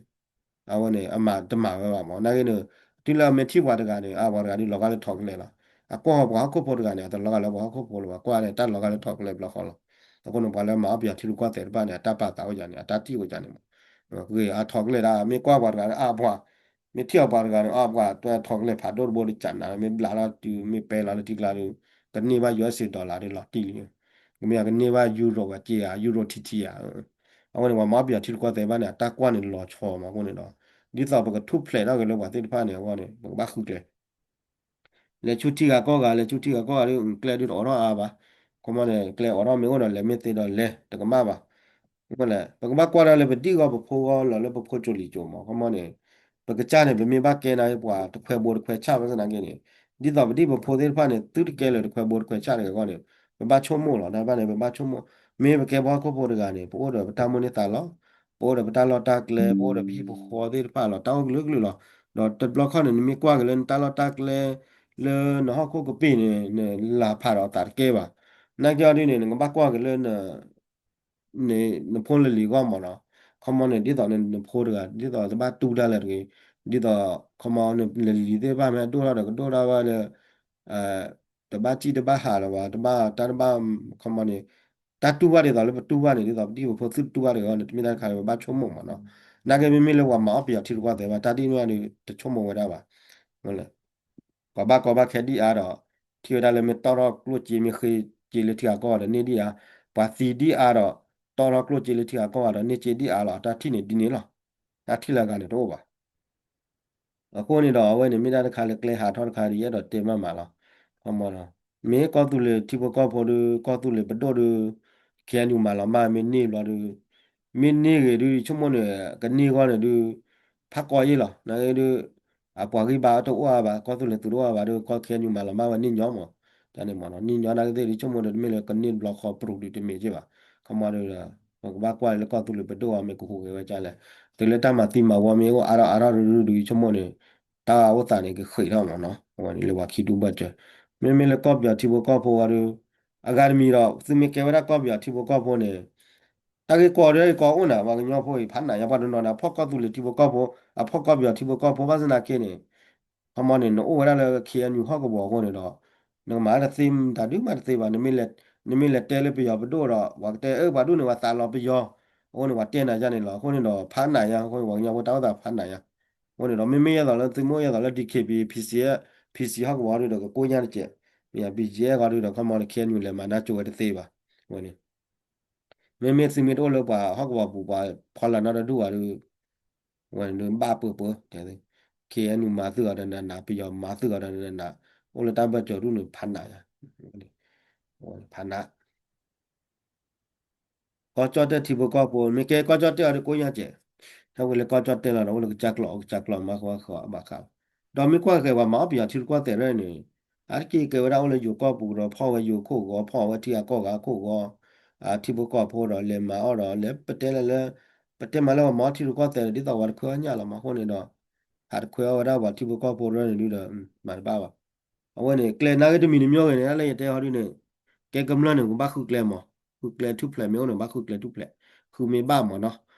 အဝဲန့ၣ် အမၤတမၤဝဲဘၣ်မး နာ်ဂ့ၤန့ၣ် တုၤလၢအမ့ၢ်ထံၣ်ပှၤတဂၤန့ၣ် အပှၤတဂၤဒုးလီၤဂာ်လၢထိးကလဲာ်လီၤ. အကွၢ်ပှၤဟီၣ်ခိၣ်ဖိတဂၤန့ၣ် အတလီၤဂာ်လၢပှၤဟီၣ်ခိၣ်ဖိလၢၤဘၣ် ကွၢ်န့ၣ် တၢ်လီၤဂာ်လၢထိးကလဲာ်ဘျီဃီလီၤ. အဃိန့ၣ် ပှၤလၢမၤအီၣ်ပယီၤထံရူၢ်ကီၢ်သဲးတဖၣ်န့ၣ် အတၢ်ပာ်သးအိၣ်ယၤန့ၣ် အတၢ်ထံၣ်အိၣ်ယၤန့ၣ်မး ဂ့ၤအထိးကလဲာ်ဒၣ် မ့ၢ်ကွၢ်ပှၤတဂၤန့ၣ် အပှၤ မ့ၢ်ထံၣ်အပှၤတဂၤန့ၣ် အပှၤတွဲထိးကလဲာ်ဖးဒိၣ်တဘိတကးနၤ မ့ၢ်ဘျးထီၣ်တုၤ မ့ၢ်ပဲလီၤလၢထံကျါဒီး ကန့ၢ်ဘၣ် ယူၢ်အ့ၣ်စ့ၣ် dollar ဒီးလီၤတံၢ်လံ ကမ့ၢ်ကန့ၢ်ဘၣ် ယူရိးဝဲက့ၤဧါ ယူရိးထံထံဧါ အဝဲန့ၣ် ပှၤမၤအီၣ်ပယီၤထံရူၢ်ကီၢ်သဲးဘၣ်န့ၣ် အတၢ်ကွၢ်န့ၣ်လီၤဆီမးအဃိန့ၣ်ဒီး ဒ်သိးပကထူၣ်ဖျဲးထီၣ်က့ၤလၢပှၤသ့ၣ်တဖၣ်န့ၣ် အဂီၢ်န့ၣ် ပကဘၣ်ဃုကျဲ လဲၤဆူထံဂၤကီၢ်ဂၤ လဲၤဆူထံဂၤကီၢ်ဂၤဒီး ကျဲဒုးတအိးထီၣ်အါဘၣ်. ခီမီန့ၣ် ကျဲအိးထီၣ်မ့ၢ်အိၣ်ဒီးလဲၤမ့ၢ်သ့ဒီးလဲၤ တကမၣ်ဘၣ်. ပကဘၣ်ကွၢ်ဒၣ်လၢပဒံၣ်ဂီၢ်ပဖိဂီၢ်လီၤလၢပဖိကၠိလံၤကၠိမး ခီမီန့ၣ် ပကစၢ်န့ၣ် ပမ့ၢ်ဘၣ်ကဲနာ်က့ၤပှၤတခွဲဘိတခွဲဆၣ်ဘၣ်ဆၣ်နာ်က့န့ၣ် ဒ်သိးပဒံၣ်ပဖိသ့ၣ်တဖၣ်န့ၣ် သုတကဲလၢၤတခွဲဘိတခွဲဆၣ်တဂ့ၤအဂီၢ်န့ၣ် ပဘၣ်ဆိကမိၣ်လီၤ. တၢ်တဖၣ်န့ၣ် ပဘၣ်ဆိကမိၣ် မ့ၢ်ပကဲပှၤဟီၣ်ခိၣ်ဖိတဂၤန့ၣ် ပအိၣ်ဒီးပတၢ်မိၣ်န့ၢ်သးလီၤ. ပအိၣ်ဒီးပတၢ်လီၢ်တၢ်ကျဲ ပအိၣ်ဒီးပဟံၣ်ပဃီသ့ၣ်တဖၣ်လီၤ တၢ်အိၣ်ကလုာ်ကလုာ်လီၤ. ဒီးတဘျီခီန့ၣ် နမ့ၢ်ကွၢ်က့ၤလၢနတၢ်လီၢ်တၢ်ကျဲ လၢနဟီၣ်ခိၣ်ကပ့ၢ်န့ၣ် နလၢ်ဖးဒီးသးတကဲဘၣ်. နာ်က့အီၤဒ်န့ၣ် နကဘၣ်ကွၢ်က့ၤလၢ နဖိလၢလံၤဂီၢ်မးနီၤ. ခီမီန့ၣ် ဒ်သိးနဖိတဂၤ ဒ်သိးတဘၣ်တူၢ်တၢ်လၢၤတဂ့ၤ, ဒ်သိး ခီမီန့ၣ် လၢလံၤသ့ၣ်တဖၣ်မ့ၢ်ဒိၣ်ထီၣ်ဒီးကဒိၣ်ထီၣ်ဘၣ်လၢ တဘၣ်စံၣ်တဘၣ်ဟးလၢၤဘၣ် တဘၣ်တၢ်တဘၣ် ခီမီန့ၣ် တၢ်တူၢ်ဘၣ်ဒ်သိးလၢပတူၢ်ဘၣ်န့ၣ် ဒ်သိးပဒံၣ်ပဖိသုတတူၢ်ဘၣ်တဂ့ၤအဂီၢ်န့ၣ် တမ့ၢ်တၢ်တခါလၢၤ ပဘၣ်ဆိကမိၣ်မးနီၤ. နာ်က့မ့မ့ၢ်လၢပှၤမၤအီၣ်ပယီၤထံရူၢ်ကီၢ်သဲးဘၣ် တၢ်ဒ်န့ၣ်ဒီး တဆိကမိၣ်ဝဲဒၣ်ဘၣ် ပှၤဘၣ်ကီဘၣ်ခဲဒံၣ်အါဒီး ထံၣ်ဝဲဒၣ်လၢမ့ၢ်တီၢ်ထီၣ်ကျိၣ်စ့မ့ၢ်ဃ့စ့လၢထံဂၤကီၢ်ဂၤဒီးန့ၢ်ဒံၣ်အါ, ပှၤသံဒံၣ်အါဒီး တီၢ်ထီၣ်ကျိၣ်စ့လၢထံဂၤကီၢ်ဂၤဒီးန့ၢ်စ့ဒံၣ်အါလီၤ. တၢ်ထံၣ်န့ၣ်ဒ်န့ၣ်လီၤ. တၢ်ထံၣ်လၢအဂၤန့ၣ်တအိၣ်ဘၣ်. အဃိန့ၣ်ဒီး အဝဲန့ၣ်မ့ၢ်ဒၣ်တခါလၢကျဲဟးထီၣ်တခါဒီး ယအဲၣ်ဒိးတဲမးမးလီၤ. ခီမီဒီး မ့ၢ်ကီၢ်သူလ့ၤထံဖိကီၢ်ဖိဒီး ကီၢ်သူလ့ၤပဒိၣ်ဒီး ခ့ၣ်အဲၣ်ယူၣ်မၤလီၤမၢ်မ့ၢ်န့ၢ်ဘျီဒီး မ့ၢ်န့ၢ်ဂ့ၤဒုး ယဆိကမိၣ်န့ၣ် ကန့ၢ်ဂီၢ်န့ၣ်ဒုး ဖးကီယ့ၢ်လီၤ. နာ်က့ဒုး အပှၤဂံၢ်ဘါတအိၣ်အါဘၣ် ကီၢ်သူလ့ၤသုးတအိၣ်အါဘၣ်ဒီး ကီၢ်ခ့ၣ်အဲၣ်ယူၣ်မၤလီၤမၢ်ဝဲန့ၢ်ညီမး. တၢ်န့ၣ်မးနီၤ န့ၢ်ညီနာ်က့သ့ၣ်ဒုး ယဆိကမိၣ်ဒီး တမ့ၢ်လၢကန့ၢ်ဘျီဃီပရူးဒုးတမ့ၢ်က့ဘၣ်. ခီမီဒီး ပကဘၣ်ကွၢ်လၢကီၢ်သူလ့ၤပဒိၣ်အီၤမ့ၢ်ကဟူးဂဲၤဝဲဒ်လဲၣ်. တုၤလၢတၢ်မၤသံမၤဝီမ့ၢ်အိၣ်အါထီၣ်အါထီၣ်ဒုး ယဆိကမိၣ်န့ၣ် တၢ်အိၣ်သးန့ၣ်ကဃံးထီၣ်မးနီၤ လၢပှၤခံဒူၣ်ဘၢၣ်စၢၤ. မ့မ့ၢ်လၢကီၢ်ပယီၤထံဖိကီၢ်ဖိအီၤဒီး အဂၤတမံၤဒီး သုမ့ၢ်ကဲဝဲဒၣ်ကီၢ်ပယီၤထံဖိကီၢ်ဖိန့ၣ် တၢ်ဂ့ၢ်ကီဒုး ဂ့ၢ်ကီအိၣ်နၤ ပှၤကညီဖိအံၤ ဖးနးယါ ပှၤတနီၤန့ၣ် အဖီၣ်ကီၢ်သူလ့ၤထံဖိကီၢ်ဖိ အဖီၣ်ကီၢ်ပယီၤထံဖိကီၢ်ဖိ ဘၣ်ဆၣ်သနာ်က့န့ၣ် ခီမီန့ၣ် နအိၣ်ဝဲဒၣ်လၢ ခ့ၣ်အဲၣ်ယူၣ်ဟီၣ်ကဝီၤအဃိန့ၣ်ဒီး နကမၤတသ့တၢ်ဒုးမၤတသ့ဘၣ်. နမ့ၢ်လဲၤတဲလၢပယီၤပဒိၣ်ဒီး ပှၤကတဲအၢ ပှၤဒိၣ်န့ၣ် ပှၤသးလီၤပယီၤ အဃိန့ၣ် ပှၤတဲနၤယါန့ၣ်လီၤ. အဃိန့ၣ်ဒီး ဖးနးယါ အဃိန့ၣ် ပှၤကညီဖိတၢ်အိၣ်သးဖးနးယါ. အဃိန့ၣ်ဒီး မ့မ့ၢ်ယဲသိးလၢသုမ့ၢ်အိၣ်ယဲသိးလၢ DKBA PC, PC ဟီၣ်ကဝီၤဒုးဒီး ကကိညါတစဲး, မ့ၢ် BGF ဂီၤဒုးဒီး ခီမီန့ၣ် ခ့ၣ်အဲၣ်ယူၣ်လဲၤမၤနၢ်ကၠိဝဲတသ့ဘၣ်. အဃိန့ၣ် မ့မ့ၢ်သုမ့ၢ်တအိၣ်လၢပှၤဟီၣ်ကဝီၤပူၤ ပှၤဖီလာ်နီတဒူၣ်ဘၣ်ဒီး ဝဲဒုးဘၣ်ပၢၢ်ပၢၢ် တဲ ခ့ၣ်အဲၣ်ယူၣ်မၤသုးအီၤဒီးနးနး ပယီၤမၤသုးအီၤဒီးနးနး အိၣ်လၢတၢ်ဘၢၣ်စၢၤဒူၣ်န့ၣ် ဖးနးယါ. ဖးနး ကီၢ်ကၠီၣ်တဲၣ်ထံဖိကီၢ်ဖိ မ့ၢ်ကဲကီၢ်ကၠီၣ်တဲၣ်အီၤဒီးကိညါစဲး, ဟဲဝဲလၢကီၢ်ကၠီၣ်တဲၣ်လီၤဒီး အိၣ်လၢကစၢ်ကျိာ် ကစၢ်ကျိာ်မၤဃီဃီဘၣ်ဃးလီၤ. ဒီးမ့ၢ်ကွၢ်က့ၤပှၤမၤအီၣ်ပယီၤထံရူၢ်ကီၢ်သဲးရဲၣ်န့ၣ် အါတက့ၢ်ကဲဝဲဒၣ်အိၣ်လၢယိၤကီၢ်ပူၤဒီး ဖီၣ်ဝဲယိၤခိၣ်ဂီၤ ဖီၣ်ဝဲထံဂၤကီၢ်ဂၤခိၣ်ဂီၤ ထံဖိကီၢ်ဖိဒီး လဲၤမၤအီၣ်ဒီး လဲၤပတဲလၢလၢ ပတဲမးလၢပှၤမၤအီၣ်ထံရူၢ်ကီၢ်သဲး ဒ်သိးပှၤတခွဲးအီၣ်ညၣ်လီၤမး အဃိန့ၣ်ဒီး ဟးတခွဲးအီၣ်ဝဲဒၣ်ပှၤထံဖိကီၢ်ဖိရဲၣ်န့ၣ်ဒုးဒီး မၤတဘၣ်ဘၣ်. အဝဲန့ၣ် ကျဲနာ်ဂ့ၢ်တမံၤတမံၤဂ့ၤန့ၣ် တၢ်လၢယတဲဟီဒုးန့ၣ် ကဲကမျၢၢ်န့ၣ် ကဘၣ်ဃုကျဲမး, ဃုကျဲထူၣ်ဖျဲးမ့ၢ်အိၣ်န့ၣ် ဘၣ်ဃုကျဲထူၣ်ဖျဲး, ဃုမ့ၢ်ဘၣ်မးနီၤ.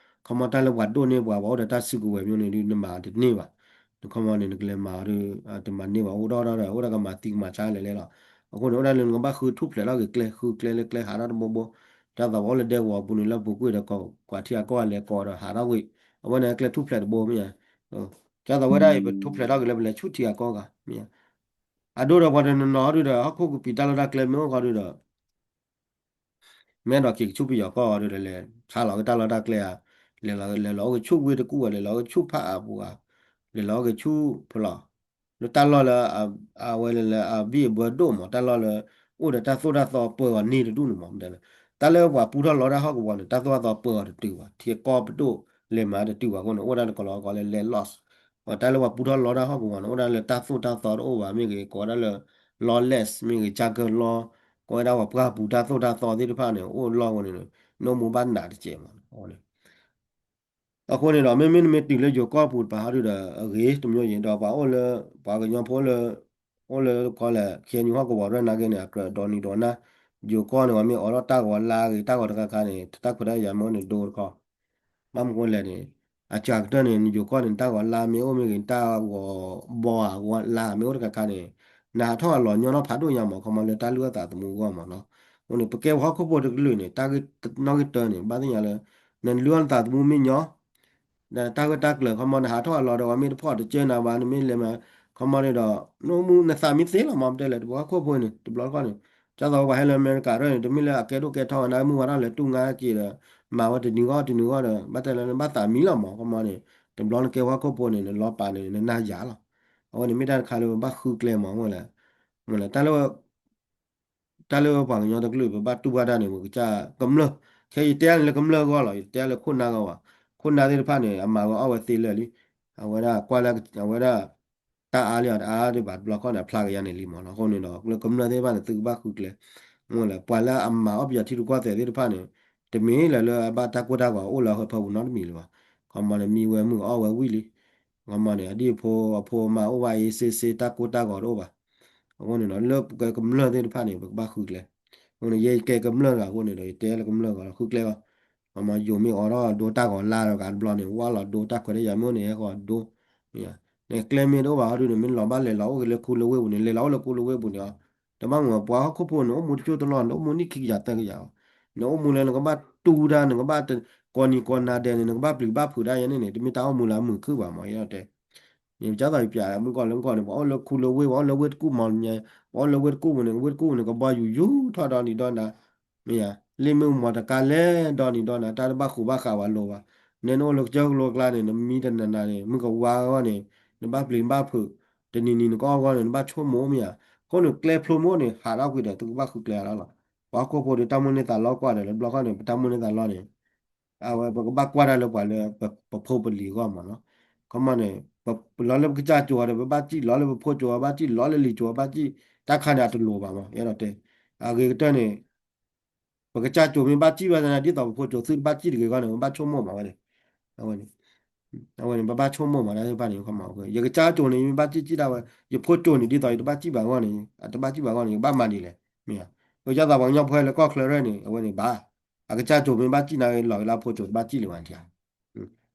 ခီမီတၢ်လၢပှၤဒိၣ်န့ၢ်ပှၤ ပှၤအိၣ်ဒီးတၢ်စုကဝဲၤမ့ၢ်န့ၣ်ဒုး နမၤတန့ၢ်ဘၣ်. နခီမီန့ၣ် နကလဲၤမၤအီၤဒီး တမၤန့ၢ်ဘၣ် အိၣ်ဒီးဒီး အိၣ်ဒၣ်ကမၤသံကမၤဆါလဲၤလဲၤလီၤ. အဃိန့ၣ် အိၣ်ဒၣ်လၢနကဘၣ်ဃုထူၣ်ဖျဲးထီၣ်က့ၤကျဲ ဃုကျဲလၢကျဲဟးထီၣ်တဘိဘိ, ဒ်သိးပှၤအိၣ်လၢဒဲကဝီၤပူၤန့ၣ် လၢပူၤကွံာ်ဒီး ကွၢ်ထံဂၤကီၢ်ဂၤလဲၤကိးဒီးဟးထီၣ်ကွံာ်, အဝဲန့ၣ်ကျဲထူၣ်ဖျဲးတဘိမ့ၢ်ဧါ. ဒ်သိးဝဲဒၣ်အံၤ ပထူၣ်ဖျဲးထီၣ်က့ၤလၢပလဲၤဆူထံဂၤကီၢ်ဂၤမ့ၢ်ဧါ. အဒိဒီးပှၤတနီၤနီၤဒုးဒီး ဟီၣ်ခိၣ်ကပံာ်တၢ်လီၢ်တၢ်ကျဲမ့ၢ်အိၣ်ဃီဒုးဒီး မ့ၢ်အဲၣ်ဒိးက့ၤကဆူပယီၤကီၢ်အီၤဒုးဒီး လဲၤဆါလီၤက့ၤတၢ်လီၢ်တၢ်ကျဲဧါ, လဲၤလီၤ လဲၤလီၤအိၣ်က့ၤဆူဝ့ၢ်တကူၣ်ဧါ, လဲၤလီၤအိၣ်က့ၤဆူဖးအါပူၤဧါ, လဲၤလီၤအိၣ်က့ၤဆူဖဲလဲၣ်, လၢတၢ်လီၢ်လၢ အဝဲလၢ အဘံၣ်အဘၢဒိၣ်မး တၢ်လီၢ်လၢ အိၣ်ဒီးတၢ်သိၣ်တၢ်သီပၢအီၤန့ၢ်တဒူၣ်န့ၣ်မး တဲလၢ တၢ်လၢပှၤပူထီၣ်လီတၢ်ဟီၣ်ကဝီၤန့ၣ် တၢ်သိၣ်တၢ်သီပၢအီၤတတုၤဘၣ်, ထံကီၢ်ပဒိၣ်လဲၤမၤတတုၤဘၣ်အဃိန့ၣ် အိၣ်ဝဲဒၣ်တကလီကီးလၢ land loss. တၢ်လၢပှၤပူထီၣ်လီတၢ်ဟီၣ်ကဝီၤန့ၣ် အိၣ်ဝဲဒၣ်လၢတၢ်သိၣ်တၢ်သီတအိၣ်ဘၣ် မ့ၢ်ဂ့ၤ ကိးဝဲဒၣ်လၢ lawless မ့ၢ်ဂ့ၤ ကၢ်ကၢၢ်လီ, ကိးဝဲဒၣ်ပှၤပှၢ်ပူၤတၢ်သိၣ်တၢ်သီသ့ၣ်တဖၣ်န့ၣ် အိၣ်လီအဃိန့ၣ် နအိၣ်မူဘၣ်နးတစဲးမး အဃိန့ၣ်ဒီး မ့မ့ၢ်နမ့ၢ်တုၤလၢယိၤကီၢ်ပူၤတပၤဟီဒုးဒီး အဂ့ၤတမျိုးန့ၣ် ဒီးပှၤအိၣ်လၢ ပှၤကညီဖိလၢ အိၣ်လၢကီၢ်လဲၣ် ခ့ၣ်အဲၣ်ယူၣ်ဟီၣ်ကဝီၤရဲၣ်နာ်က့န့ၣ် အကြၢးဒိးနံၤဒိးနါ, ယိၤကီၢ်န့ၣ် ပှၤမ့ၢ်အိးထီၣ်တၢ်ဂီၤလါဂ့ၤ တၢ်ဂီၤတခါခါန့ၣ် တၢ်ခွဲးတၢ်ယာ်မ့ၢ်အိၣ်န့ၣ်ဒိတခီ ဘၣ်မနုၤလဲၣ်န့ၣ် အစှၤကတၢၢ်န့ၣ် နယိၤကီၢ်န့ၣ် တၢ်ဂီၤလါမ့ၢ်အိၣ်မ့ၢ်ဂ့ၤ တၢ်ဂီၤဘီဧါ ဂီၤလါမ့ၢ်အိၣ်တခါခါန့ၣ် နဟးထီၣ်အလီၤညီထီၣ်ဖးဒိၣ်ညါမး ခီမီလၢတၢ်လုၢ်အီၣ်သးသမူအဂီၢ်မးနီၤ. အဃိန့ၣ် ပကဲပှၤဟီၣ်ခိၣ်ဖိတကလုာ်န့ၣ် တၢ်ဂ့ၢ်နီၣ်ဂံၢ်တၢန့ၣ် ဘၣ်သ့ၣ်ညါလၢ နလုၢ်အီၣ်နသးသမူမ့ၢ်ညီ တၢ်ဂ့ၢ်တၢ်ကျၢၤ ခီမီ နဟးထီၣ်အလီၤဒီး ပှၤမ့ၢ်တဖီၣ်တကၢနၤဘၣ် နမ့ၢ်လဲၤမၤ ခီမီန့ၣ်ဒီး နအိၣ်မူနသးမ့ၢ်သ့လီၤမး ပတဲလဲၣ် တပှၤဟီၣ်ခိၣ်ဖိန့ၣ် တဘျီတခီၣ်န့ၣ် ဒ်သိးပှၤဟဲလၢအမဲရကၤရဲၣ်န့ၣ် တမ့ၢ်လၢအကဲဒိၣ်ကဲထီၣ်ဝဲ နမုၢ်ဝါထီၣ်လဲၤတူၢ်ငါက့ၤဒီး မၤဝဲတနံၤဂီၢ်တနံၤဂီၢ်ဒီး ဘၣ်တဲလၢနဘၣ်သးမံလီၤမး ခီမီန့ၣ် တဘျီနကဲပှၤဟီၣ်ခိၣ်ဖိန့ၣ် နလီၤပာ်န့ၣ် နနၢ်ယၤလီၤ. အဝဲန့ၣ်မ့ၢ်တၢ်တခါလၢပဘၣ်ဃုကျဲမး အဝဲလဲၣ်, မ့ၢ်လဲၣ် တၢ်လၢပှၤကညီတကလုာ် ပဘၣ်တူၢ်ဘၣ်တၢ်န့ၣ် ပကစၢ်ကမျၢၢ်, ခဲအံၤယတဲန့ၣ်လၢကမျၢၢ်အဂီၢ်လီၤ, ယတဲလၢခိၣ်နၢ်ဂီၢ်ဘၣ်, ခိၣ်နၢ်သ့ၣ်တဖၣ်န့ၣ် အမၤဝဲအီၣ်ဝဲသ့လၢာ်လံ, အဝဲဒၣ်ကွၢ်လၢ အဝဲဒၣ် တၢ်အါလံအီၤတအါဒံးဘၣ် တဘျီခီန့ၣ် အဖျါကယၤန့ၣ်လံမးနီၤ, အဃိန့ၣ်ဒီး လၢကမျၢၢ်သ့ၣ်တဖၣ်န့ၣ် သုကဘၣ်ဃုကျဲ, မ့ၢ်လဲၣ် ပှၤလၢအမၤအီၣ်ပယီၤထံရူၢ်ကီၢ်သဲးသ့ၣ်တဖၣ်န့ၣ် တမ့ၢ်လၢလၢအဘၣ်တၢ်ကိၢ်တၢ်ဂီၤအိၣ်လၢဟၢဖၢပူၤနီတမံၤလၢၤဘၣ်, ခီမီန့ၣ် မံဝဲမုၢ်အီၣ်ဝဲဝံၣ်လံ, ခီမီန့ၣ် အဒံၣ်အဖိအဖိအမါအိၣ်ဘၣ်အ့စ့စ့ တၢ်ကိၢ်တၢ်ဂီၤတအိၣ်ဘၣ်, အဃိန့ၣ်ဒီး လၢပကမျၢၢ်သ့ၣ်တဖၣ်န့ၣ် ပကဘၣ်ဃုကျဲ, အဃိန့ၣ် ယဲယကဲကမျၢၢ်တဂၤအဃိန့ၣ်ဒီး ယတဲလၢကမျၢၢ်ဂီၢ်လီၤ ဃုကျဲလီၤ, ခီမီယိၤမ့ၢ်အိးထီၣ်ဒိတၢ်ဂီၤလါတဂၤတဘျီန့ၣ် ဝါလီၤဒိတၢ်ခွဲးတၢ်ယာ်မ့ၢ်အိၣ်န့ၣ် ဟဲဃီၤဒိ မ့ၢ်ဧါ, နကျဲမ့ၢ်တအိၣ်ဘၣ်ဟီဒုန့ၣ် မ့ၢ်လီၤဘၣ်လဲၤလီၤအိၣ်က့ၤလၢခူလၢဝ့ၢ်ပူၤန့ၣ် လဲၤလီၤအိၣ်လၢခူလၢဝ့ၢ်ပူၤန့ၣ်အီၤ, တဘၣ်မုာ်ပှၤဟီၣ်ခိၣ်ဖိန့ၣ် အိၣ်မူတကၠိၢ်တလီၢ် နအိၣ်မူနံၣ်ခံကယၤသၢကယၤအီၤ, နအိၣ်မူလၢနကဘၣ်တူၢ်တၢ် နကဘၣ်ကိးနံၤကိးနၤဒဲးန့ၣ် နကဘၣ်ပျံၤဘၣ်ဖုးတၢ်ယဲန့ၣ်န့ၣ် တမ့ၢ်တၢ်အိၣ်မူလၢအမုာ်ခုၣ်ဘၣ်မး ယဲတဲ ယကၢ်သိးယပျးမုၢ်ကီၢ်လၢမုၢ်ကီၢ်န့ၣ် ပှၤအိၣ်လၢခူလၢဝ့ၢ် ပှၤအိၣ်လၢဝ့ၢ်တကူၣ်မီၤညါ, ပှၤအိၣ်လၢဝ့ၢ်တကူၣ်ပူၤန့ၣ် ဝ့ၢ်တကူၣ်ပူၤန့ၣ် ကဘီယူၤယူၤထီၣ်ဒီနံၤဒီနၤ, မ့ၢ်ဧါ, လ့ၣ်မ့ၣ်အူမီၤတကါလဲၣ်ဒီနံၤဒီနၤ တၢ်တဘၣ်ဃိးဘၣ်ဃးဝဲလိၤဘၣ်, နဲနအိၣ်လၢကစၢၢ်ကလိကျါန့ၣ် နမံတနၤနၤန့ၣ် မုၢ်ကဝါအဂီၢ်န့ၣ် နဘၣ်ပျံၤနဘၣ်ဖုး, တနံၤနံၤနကအီၣ်အဂီၢ်န့ၣ် နဘၣ်ဆိကမိၣ်မ့ၢ်ဧါ, အဃိန့ၣ် ကျဲဖျိမ့ၢ်အိၣ်န့ၣ် ဟးထီၣ်ကွံာ်ဒီး သုကဘၣ်ဃုကျဲလီၤလီၤ, ပှၤဟီၣ်ခိၣ်ဖိဒီး တၢ်မိၣ်န့ၢ်သးလီကွၢ်ဒီး လၢဘျီခီန့ၣ် ပတၢ်မိၣ်န့ၢ်သးလီန့ၣ် အဝဲပကဘၣ်ကွၢ်တၢ်လၢပှၤလၢ ပဖိပလံၤအဂီၢ်မးနီၤ, ခီမီန့ၣ် ပလီၤလၢပကစၢ်ကၠိၤဒီး ပဘၣ်စံၣ်လီၤလၢပဖိကၠိၤ ဘၣ်စံၣ်လီၤလၢလံာ်ကၠိၤ ဘၣ်စံၣ်, တၢ်ခါန့ၣ် အတလိၤဘၣ်မး ယအဲၣ်ဒိးတဲ, အဂ့ၤကတၢၢ်န့ၣ် ပကစၢ်ကၠိၤမ့ၢ်ဘၣ်စံၣ်ဘၣ်သနာ်က့ ဒ်သိးပဖိကၠိၤသုတဘၣ်စံၣ်တဂ့ၤအဂီၢ်န့ၣ် ပဘၣ်ဆိကမိၣ်မးဝဲန့ၣ်, အဝဲန့ၣ် အဝဲန့ၣ် ပဘၣ်ဆိကမိၣ်မး တၢ်သ့ၣ်တဖၣ်န့ၣ် ခီမီ ယကစၢ်ကၠိၤန့ၣ် ယမ့ၢ်ဘၣ်စံၣ်စံၣ်ဒၣ်ဝဲ ယဖိကၠိၤန့ၣ် ဒ်သိးယတဘၣ်စံၣ်ဘၣ်အဂီၢ်န့ၣ် အတဘၣ်စံၣ်ဘၣ်အဂီၢ်န့ၣ် ယကဘၣ်မၤဒ်လဲၣ် မ့ၢ်ဧါ, ပကစၢ်သးပှၤကညီဖိလၢကီၢ်ချၢရဲၣ်န့ၣ် အဝဲန့ၣ်ဘၣ်, အကစၢ်ကၠိၤမ့ၢ်ဘၣ်စံၣ်နာ်က့ လီၤက့ၤလၢအဖိကၠိၤတဘၣ်စံၣ်လၢၤဘၣ်ထံဧါ,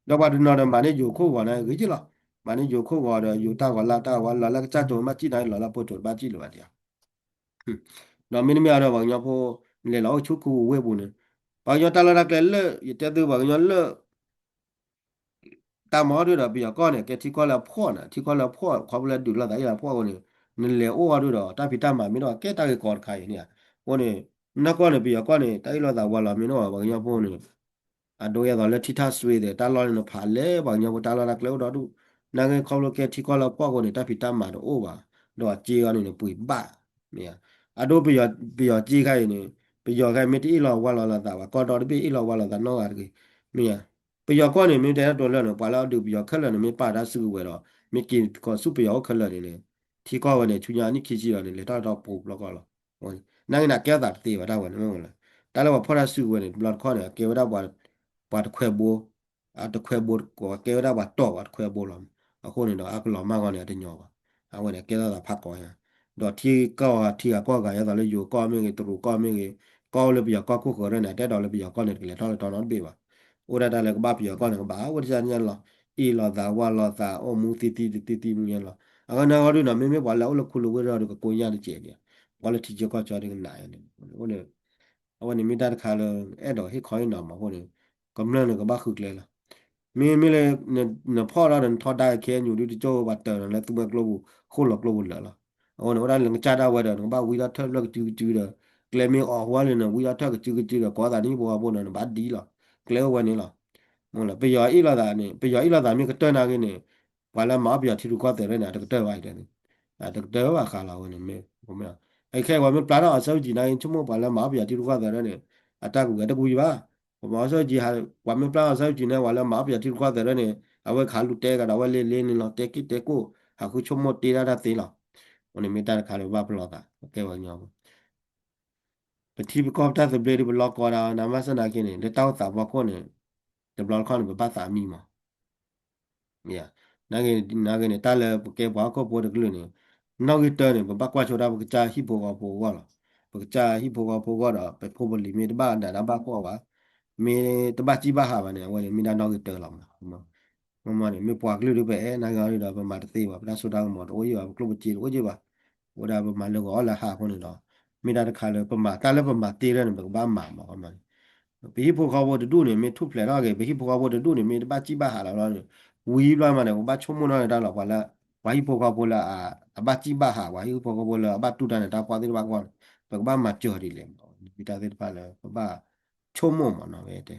ဒီးပှၤတနီၤဒီးမၤန့ၢ်ယိၤခိၣ်ဂီၤန့ၣ် ဂ့ၤက့လီၤ, မၤန့ၢ်ယိၤခိၣ်ဂီၤဒီး ယိၤတၢ်ဂီၤလါတၢ်ဂီၤလီၤလၢကစၢ်ကၠိၤမ့ၢ်ဘၣ်စံၣ်နာ်က့ လီၤလၢအဖိကၠိၤတဘၣ်စံၣ်လၢၤဘၣ်ထံဧါ ဒီးမ့တမ့ၢ်အဒီးပှၤကညီဖိ လဲၤလီၤအိၣ်ဆူခူဝ့ၢ်ပူၤန့ၣ်, ပှၤကညီတၢ်လီၢ်တၢ်ကျဲလၢ ယတဲသုပှၤကညီလၢ တၢ်မၤအီၣ်ဒုဒီးပယီၤကီၢ်န့ၣ် ကဲထံကီၢ်လၢအဖှီၣ်န့ၣ် ထံကီၢ်လၢအဖှီၣ် ခီဖျိလၢဒုးလိာ်သးအ့ၣ်လိာ်ဖှီၣ်အဃိန့ၣ် နလဲၤအိၣ်အီၤဒုဒီး တၢ်ဖံးတၢ်မၤမ့ၢ်တအိၣ် ကဲတၢ်ဂ့ၢ်ကီတခါအံၤန့ၣ်ဧါ, အဃိန့ၣ် နီၢ်ကီၢ်န့ၣ် ပယီၤကီၢ်န့ၣ် တၢ်အ့ၣ်လိာ်သးဝးလီၤမ့ၢ်တအိၣ် ပှၤကညီဖိန့ၣ် အဒိအသိးလၢထံထၣ်စွ့သ့ၣ် တၢ်လီၢ်န့ၣ်နဖးလဲၣ် ပှၤကညီဖိတၢ်လီၢ်တၢ်ကျဲအိၣ်ဒီဒူၣ်, နာ်က့ခီဖျိကဲထံကီၢ်လၢအဖှီၣ်အဃိန့ၣ် တၢ်ဖံးတၢ်မၤတအိၣ်ဘၣ်, ဒီးအစ့အီၤန့ၣ် နပှ့ၤဘၣ်, မ့ၢ်ဧါ, အဒိ ပယီၤစ့ခါအံၤန့ၣ် ပယီၤခါအံၤမ့ၢ်တအ့ၣ်လိာ်ဝးလိာ်လိာ်သးဘၣ် ကီၢ်ဒီတဘ့ၣ်အ့ၣ်လိာ်ဝးလိာ်သးနီတဂၤတဂ့ၤ, မ့ၢ်ဧါ, ပယီၤကီၢ်န့ၣ် မ့ၢ်တဲတၢ်တိၤလၢာ်န့ၣ် ပှၤလၢအဒုးပယီၤခဲလၢာ်န့ၣ်မ့ၢ်ပာ်တၢ်စုကဝဲၤဒီး မ့ၢ်က့ၤကီးဆူပယီၤအိၣ်ခဲလၢာ်န့ၣ်န့ၣ် ထံကီၢ်ဝဲန့ၣ် ဆူညါအနံၣ်ခံဆံဒီးန့ၣ် လဲၤထီၣ်လဲၤထီၣ်ပူၤဘျီကီၢ်လီၤ, နာ်က့န့ၣ် ကဲထီၣ်သးတသ့ဘၣ်တၢ်ဝဲန့ၣ်မ့ၢ်ဝဲလၢ တၢ်လၢပှၤဖီၣ်တၢ်စုကဝဲၤန့ၣ် တဘျီတခီၣ်န့ၣ် အကဲဝဲဒၣ် ပှၤတခွဲဘိ အတခွဲဘိတကိး ကဲဝဲဒၣ်ပှၤတီၢ်ပှၤတခွဲဘိလီၤ, အဃိန့ၣ်ဒီး အကလီၤမၢ်ဂီၢ်န့ၣ် အတညီဘၣ်, အဝဲန့ၣ် ကဲထီၣ်သးဖးကီညါ, ဒီးထံကီၢ်ထံဂၤကီၢ်ဂၤ ဒ်သိးလၢယိၤကီၢ်မ့ၢ်ဂ့ၤ တရူးကီၢ်မ့ၢ်ဂ့ၤ ကီၢ်လၢပယီၤကီၢ်ခိၣ်ဃၢၤရဲၣ်န့ၣ် အတအဲၣ်ဒိးလၢပယီၤကီၢ်န့ၣ် တကလဲၤထီၣ်လဲၤထီနီတဘ့ၣ်ဘၣ်, အိၣ်ဒၣ်တၢ်လၢကဘၣ်ပယီၤကီၢ်န့ၣ် ကဘၣ်အိၣ်တၢ်ညါလီၤ, အ့ၣ်လိာ်သးဝးလိာ်သး အိၣ်မူသံသံတသံသံမူညါလီၤ, အဃိန့ၣ်အီၤဒုနီၤ မ့မ့ၢ်ပှၤလၢအအိၣ်လၢခူလၢဝ့ၢ်ဒီးကကိညၢ်တကဲးဒံး, ပှၤလၢထံဆၢကီၢ်ဆၢဒုကနၣ်န့ၣ် အဝဲန့ၣ် အဝဲန့ၣ်မ့ၢ်တၢ်တခါလၢအဲၣ်ဒိးဟ့ၣ်ခီဟ့ၣ်နီၤမးအဃိန့ၣ် ကမျၢၢ်န့ၣ်ကဘၣ်ဃုကျဲလီၤ, မ့မ့ၢ်လၢ နဖီၣ်ဒီးနထီဒါခဲအံၤ နယူၤဒုတကၠိၢ်ပှၤတၢၤနၤလၢသူမွဲကျိပူၤ ဃိၣ်လီၤကျိပူၤလၢာ်လီၤ, အဃိန့ၣ် အိၣ်ဒၣ်လၢနကစၢ်ဒၣ်ဝဲဒီး နကဘၣ်ဝံထီၣ်ထၢၣ်လၢကစုကစုဒီး ကျဲမ့ၢ်အိးဝဲလၢနဝံထီၣ်ထၢၣ်ကစုကစုဒီး ကိးသးနဟံၣ်ဖိဃီဖိန့ၣ် နဘၣ်ဒ်လီၤ, ကျဲအိၣ်ဝဲန့ၣ်လီၤ, ပယီၤအ့ၣ်လိာ်သးန့ၣ် ပယီၤအ့ၣ်လိာ်သးမ့ၢ်ကတၢၢ်နာ်က့န့ၣ် ပှၤလၢမၤအီၣ်ပယီၤထံရူၢ်ကီၢ်သဲးရဲၣ်န့ၣ် အတကတၢၢ်ဘၣ်အံၤန့ၣ် အတကတၢၢ်ဘၣ်ဃးလီၤအဝဲန့ၣ်မ့ၢ် အခဲအံၤပှၤမ့ၢ်ပျၢ်ထီၣ်အီၤဆၢကံၣ်နာ်က့ ဆိကမိၣ်ပှၤလၢမၤအီၣ်ပယီၤထံရူၢ်ကီၢ်သဲးရဲၣ်န့ၣ် အတၢ်ကွံာ်ဝဲတကွံာ်ဘၣ်, ပမၤအီၣ်ဆၢကံၣ် ပှၤမ့ၢ်ပျၢ်အီၤဆၢကံၣ်န့ၣ် ပှၤလၢမၤအီၣ်ပယီၤထံရူၢ်ကီၢ်သဲးရဲၣ်န့ၣ် အဝဲခးလူၤတဲကဒီးဝဲလ့လ့န့ၣ်လီၤ တဲက့ၣ်တဲကိၣ် ဟးဃုဆိကမိၣ်တ့တၢ်တၢ်သ့လီၤ, အဃိန့ၣ်မ့ၢ်တၢ်တခါလၢပဘၣ်ပလီၢ်သး ပကဲပှၤကညီ ပထံပကီၢ်ပတၢ်သဘျ့ဒ်ပလီၢ်ကီဒၣ်နၤမ့ၢ်စ့ၢ်နာ်က့န့ၣ် လၢတၢ်အိၣ်သးဖီခိၣ်န့ၣ် တဘျီတခီၣ်န့ၣ် ပဘၣ်သးမံမး မ့ၢ်ဧါ, နာ်က့ နာ်က့န့ၣ် တၢ်လၢပကဲပှၤဟီၣ်ခိၣ်ဖိတကလုာ်န့ၣ် နီၣ်ဂံၢ်တၢန့ၣ် ပဘၣ်ကွၢ်ဆိတၢ်ပကစၢ်ဟံၣ်ဖိဃီဖိအဂီၢ်လီၤ, ပကစၢ်ဟံၣ်ဖိဃီဖိအဂီၢ်ဒီး ပဖိပလံၤမ့ၢ်တဘၣ်နးနးဘၣ်ဖှီၣ်ဘၣ်, မ့ၢ်တဘၣ်စံၣ်ဘၣ်ဟးဘၣ်န့ၣ် အဝဲန့ၣ်မ့ၢ်ဒၣ်နီၣ်ဂံၢ်တၢလီၤမး မ့ၢ်မ့ၢ်န့ၣ် မ့ၢ်ပှၤကလုာ်ဒ်ပအဲၣ်နာ်ဂ့ၤအီၤဒ်ဒီး ပမၤတသ့ဘၣ် ပတၢ်စိတၢ်ကမီၤတအိၣ်ယံာ်ဘၣ် ပကျိၣ်ပစ့တအိၣ်ယံာ်ဘၣ်, အိၣ်ဒၣ်ပမၤလၢဂီၤအီၣ်လၢဟးအဃိန့ၣ်ဒီး မ့ၢ်တၢ်တခါလၢပမၤတၢ်လၢပမၤတ့ရဲၣ်န့ၣ် ပကဘၣ်မၤမး ပဟံၣ်ဖိဃီဖိတဒူၣ်န့ၣ် မ့ၢ်ထူၣ်ဖျဲးထီၣ်က့ၤ ပဟံၣ်ဖိဃီဖိတဒူၣ်န့ၣ် မ့ၢ်တဘၣ်စံၣ်ဘၣ်ဟးလီၤလီၤန့ၣ် ဝံၤဘျီမးန့ၣ် ပဘၣ်ဆိကမိၣ်နီၣ်န့ၣ်တၢ်လီၤ ပှၤလၢ ပှၤဟံၣ်ဖိဃီဖိလၢအဘၣ်စံၣ်ဘၣ်ဟး ပှၤဟံၣ်ဖိဃီဖိလၢအဘၣ်တူၢ်တၢ်န့ၣ် တၢ်ပှၢ်သ့ၣ်တဖၣ်အဂီၢ်န့ၣ် ပကဘၣ်မၤစၢၤဒ်လဲၣ်မး မ့ၢ်တၢ်သ့ၣ်တဖၣ်လၢပဘၣ်ဆိကမိၣ်မးနီၤ ဝဲတဲ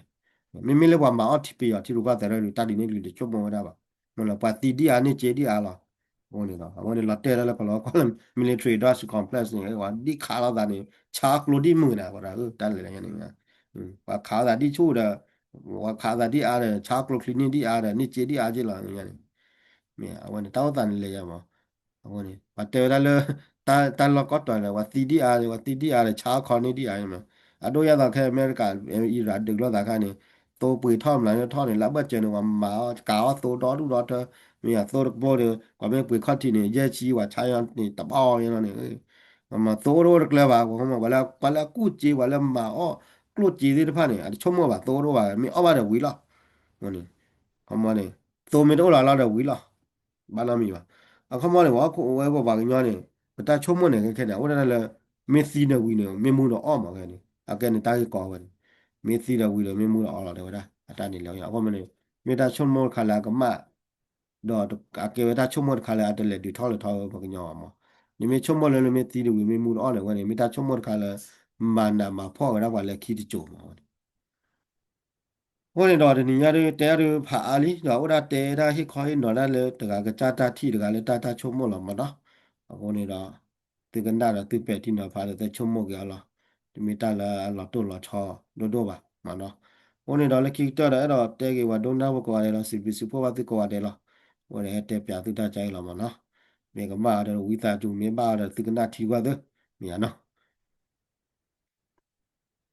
မ့မ့ၢ်လၢပှၤမၤအီၣ်ထံပယီၤထံရူၢ်ကီၢ်သဲးဒီး တၢ်ဒ်န့ၣ်တချုးတဆိကမိၣ်ဝဲဒၣ်ဘၣ်. မ့ၢ်လၢပှၤသံဒ်အါန့ၢ်စ့ဒ်အါလီၤ. အဃိန့ၣ်ဒီး အဝဲန့ၣ်လီၤတဲာ်ဒၣ်လၢကလီၤကီၢ်လၢ military industrial complex န့ၣ် ပှၤဒ်ခးလိာ်သးန့ၣ် ဆါကျိဒ်မုၢ်နၤ ပှၤဒၣ်တၢ်လဲၤလၢညါန့ၣ် ပှၤခးလိာ်သးဒ်ဆူၣ်ဒီး ပှၤခးလိာ်သးဒ်အါဒီး ဆါကျိချံန့ၢ်ဒ်အါဒီး န့ၢ်စ့ဒ်အါက့လီၤန့ၣ် မ့ၢ်အဝဲန့ၣ် တၢ်အိၣ်သးန့ၣ်လဲၤယါမး. အဃိန့ၣ် ပှၤတဲဝဲဒၣ်လၢ တၢ်လီၢ်ကီၢ်တီၤန့ၣ် ပှၤသံဒ်အါ ပှၤသံဒ်အါဒီး ဆါခီန့ၢ်ဒ်အါမး. အဒိၣ်ယါသးခဲအမဲရကၤ အံရၣ်ဒုးလိာ်သးခါန့ၣ် သိပှ့ၤထီၣ်မျးထီၣ်န့ၣ် လၢအဘၢၣ်စၢၤန့ၣ် ပှၤမၤအီၣ်ကးအီၣ်သိဒီဒူၣ်ဒီထၢ မ့ၢ်သိတကပီၤဒီး ပှၤမ့ၢ်ပှ့ၤခီၣ်ထံးန့ၣ် ယဲၢ်ဆံ ပှၤဆါအီၤန့ၣ် တဘၣ်အီၤယဲလီၤန့ၣ် မ့ၢ်သိအိၣ်တအိၣ်တကျၢၤဘၣ် ပှၤ ပှၤလၢအကူၣ်စ့ ပှၤလၢမၤအီၣ်ကျိၣ်စ့သ့ၣ်တဖၣ်န့ၣ် အတဆိကမိၣ်ဘၣ် သိအိၣ်တအိၣ်ဘၣ် မ့ၢ်အီၣ်ဘၣ်ဒီးဝံၤလီၤ. အဃိန့ၣ် သိမ့ၢ်တအိၣ်လီၤလီၤဒီးဝံၤလီၤ. ဘၣ်နီတမံၤဘၣ်. အခီပညီန့ၣ် ပဝဲပပှၤကညီန့ၣ် ပတၢ်ဆိကမိၣ်န့ၣ် ခဲခဲန့ၣ် အိၣ်ဒၣ်လၢ မ့ၢ်သံဒီးဝံၤန့ၣ် မ့ၢ်မူဒီးအီၣ်မးခဲန့ၣ် အကဲန့ၣ်တၢ်ဂ့ၢ်ကီဝဲန့ၣ် မ့ၢ်သံဒီးဝံၤဒီး မ့ၢ်မူဒီးအီၣ်လီၤ တဲဝဲဒၣ် အတၢ်န့ၣ်လဲၤဝဲ အခီပညီန့ၣ် မ့ၢ်တၢ်ဆိကမိၣ်တခါလၢအကမၣ် ဒီးအကဲဝဲတၢ်ဆိကမိၣ်တခါလၢအတလဲၤဒုးထီၣ်လဲၤထီဝဲပှၤကညီဘၣ်မး. နမ့ၢ်ဆိကမိၣ်လၢ လၢမ့ၢ်သံဒီးဝံၤ မ့ၢ်မူဒီးအီၣ်န့ၣ် အဝဲန့ၣ် မ့ၢ်တၢ်ဆိကမိၣ်တခါလၢ မၤနးမၤဖှီၣ်ဝဲဒၣ်ပှၤလၢခံတစိၤမး အဃိန့ၣ်ဒီး တနံၤညါဒုး တဲအါဒုးဖးအါလံ ဒီးအိၣ်ဒၣ်တဲဒၣ်ဟ့ၣ်ခီဟ့ၣ်နီၤဒၣ်လၢ တဂၤကစၢ်တၢ်ထံၣ် တဂၤလၢတၢ်တၢ်ဆိကမိၣ်လီၤမးနီၤ. အဃိန့ၣ်ဒီး သုကနၣ်ဒီးသုပဲာ်ထံနီၤဖးဒီးသုဆိကမိၣ်က့ၤအီၤလီၤ. တမ့ၢ်တၢ်လၢအလီၤတိၢ်လီၤဆီဒိၣ်ဒိၣ်ဘၣ်မးနီၤ. အဃိန့ၣ်ဒီးလၢခံကတၢၢ်ဒီး အဲၣ်ဒိးတဲက့ၤပှၤဒိကနၣ်ဖိကိးဂၤဒဲးလီၤ. စံးဘျုးစံးဖှိၣ်ဘၣ်သုကိးဂၤဒဲးလီၤ. အဃိန့ၣ် ဟဲတဲပၠးသုတၢ်ကါအံၤလီၤမးနီၤ. မ့ၢ်ကမၣ်အီၤဒီးဝံသးစူၤ မ့ၢ်ဘၣ်အီၤဒီးသုကနၣ်ထံကွၢ်သု မ့ၢ်ဧါနီၤ.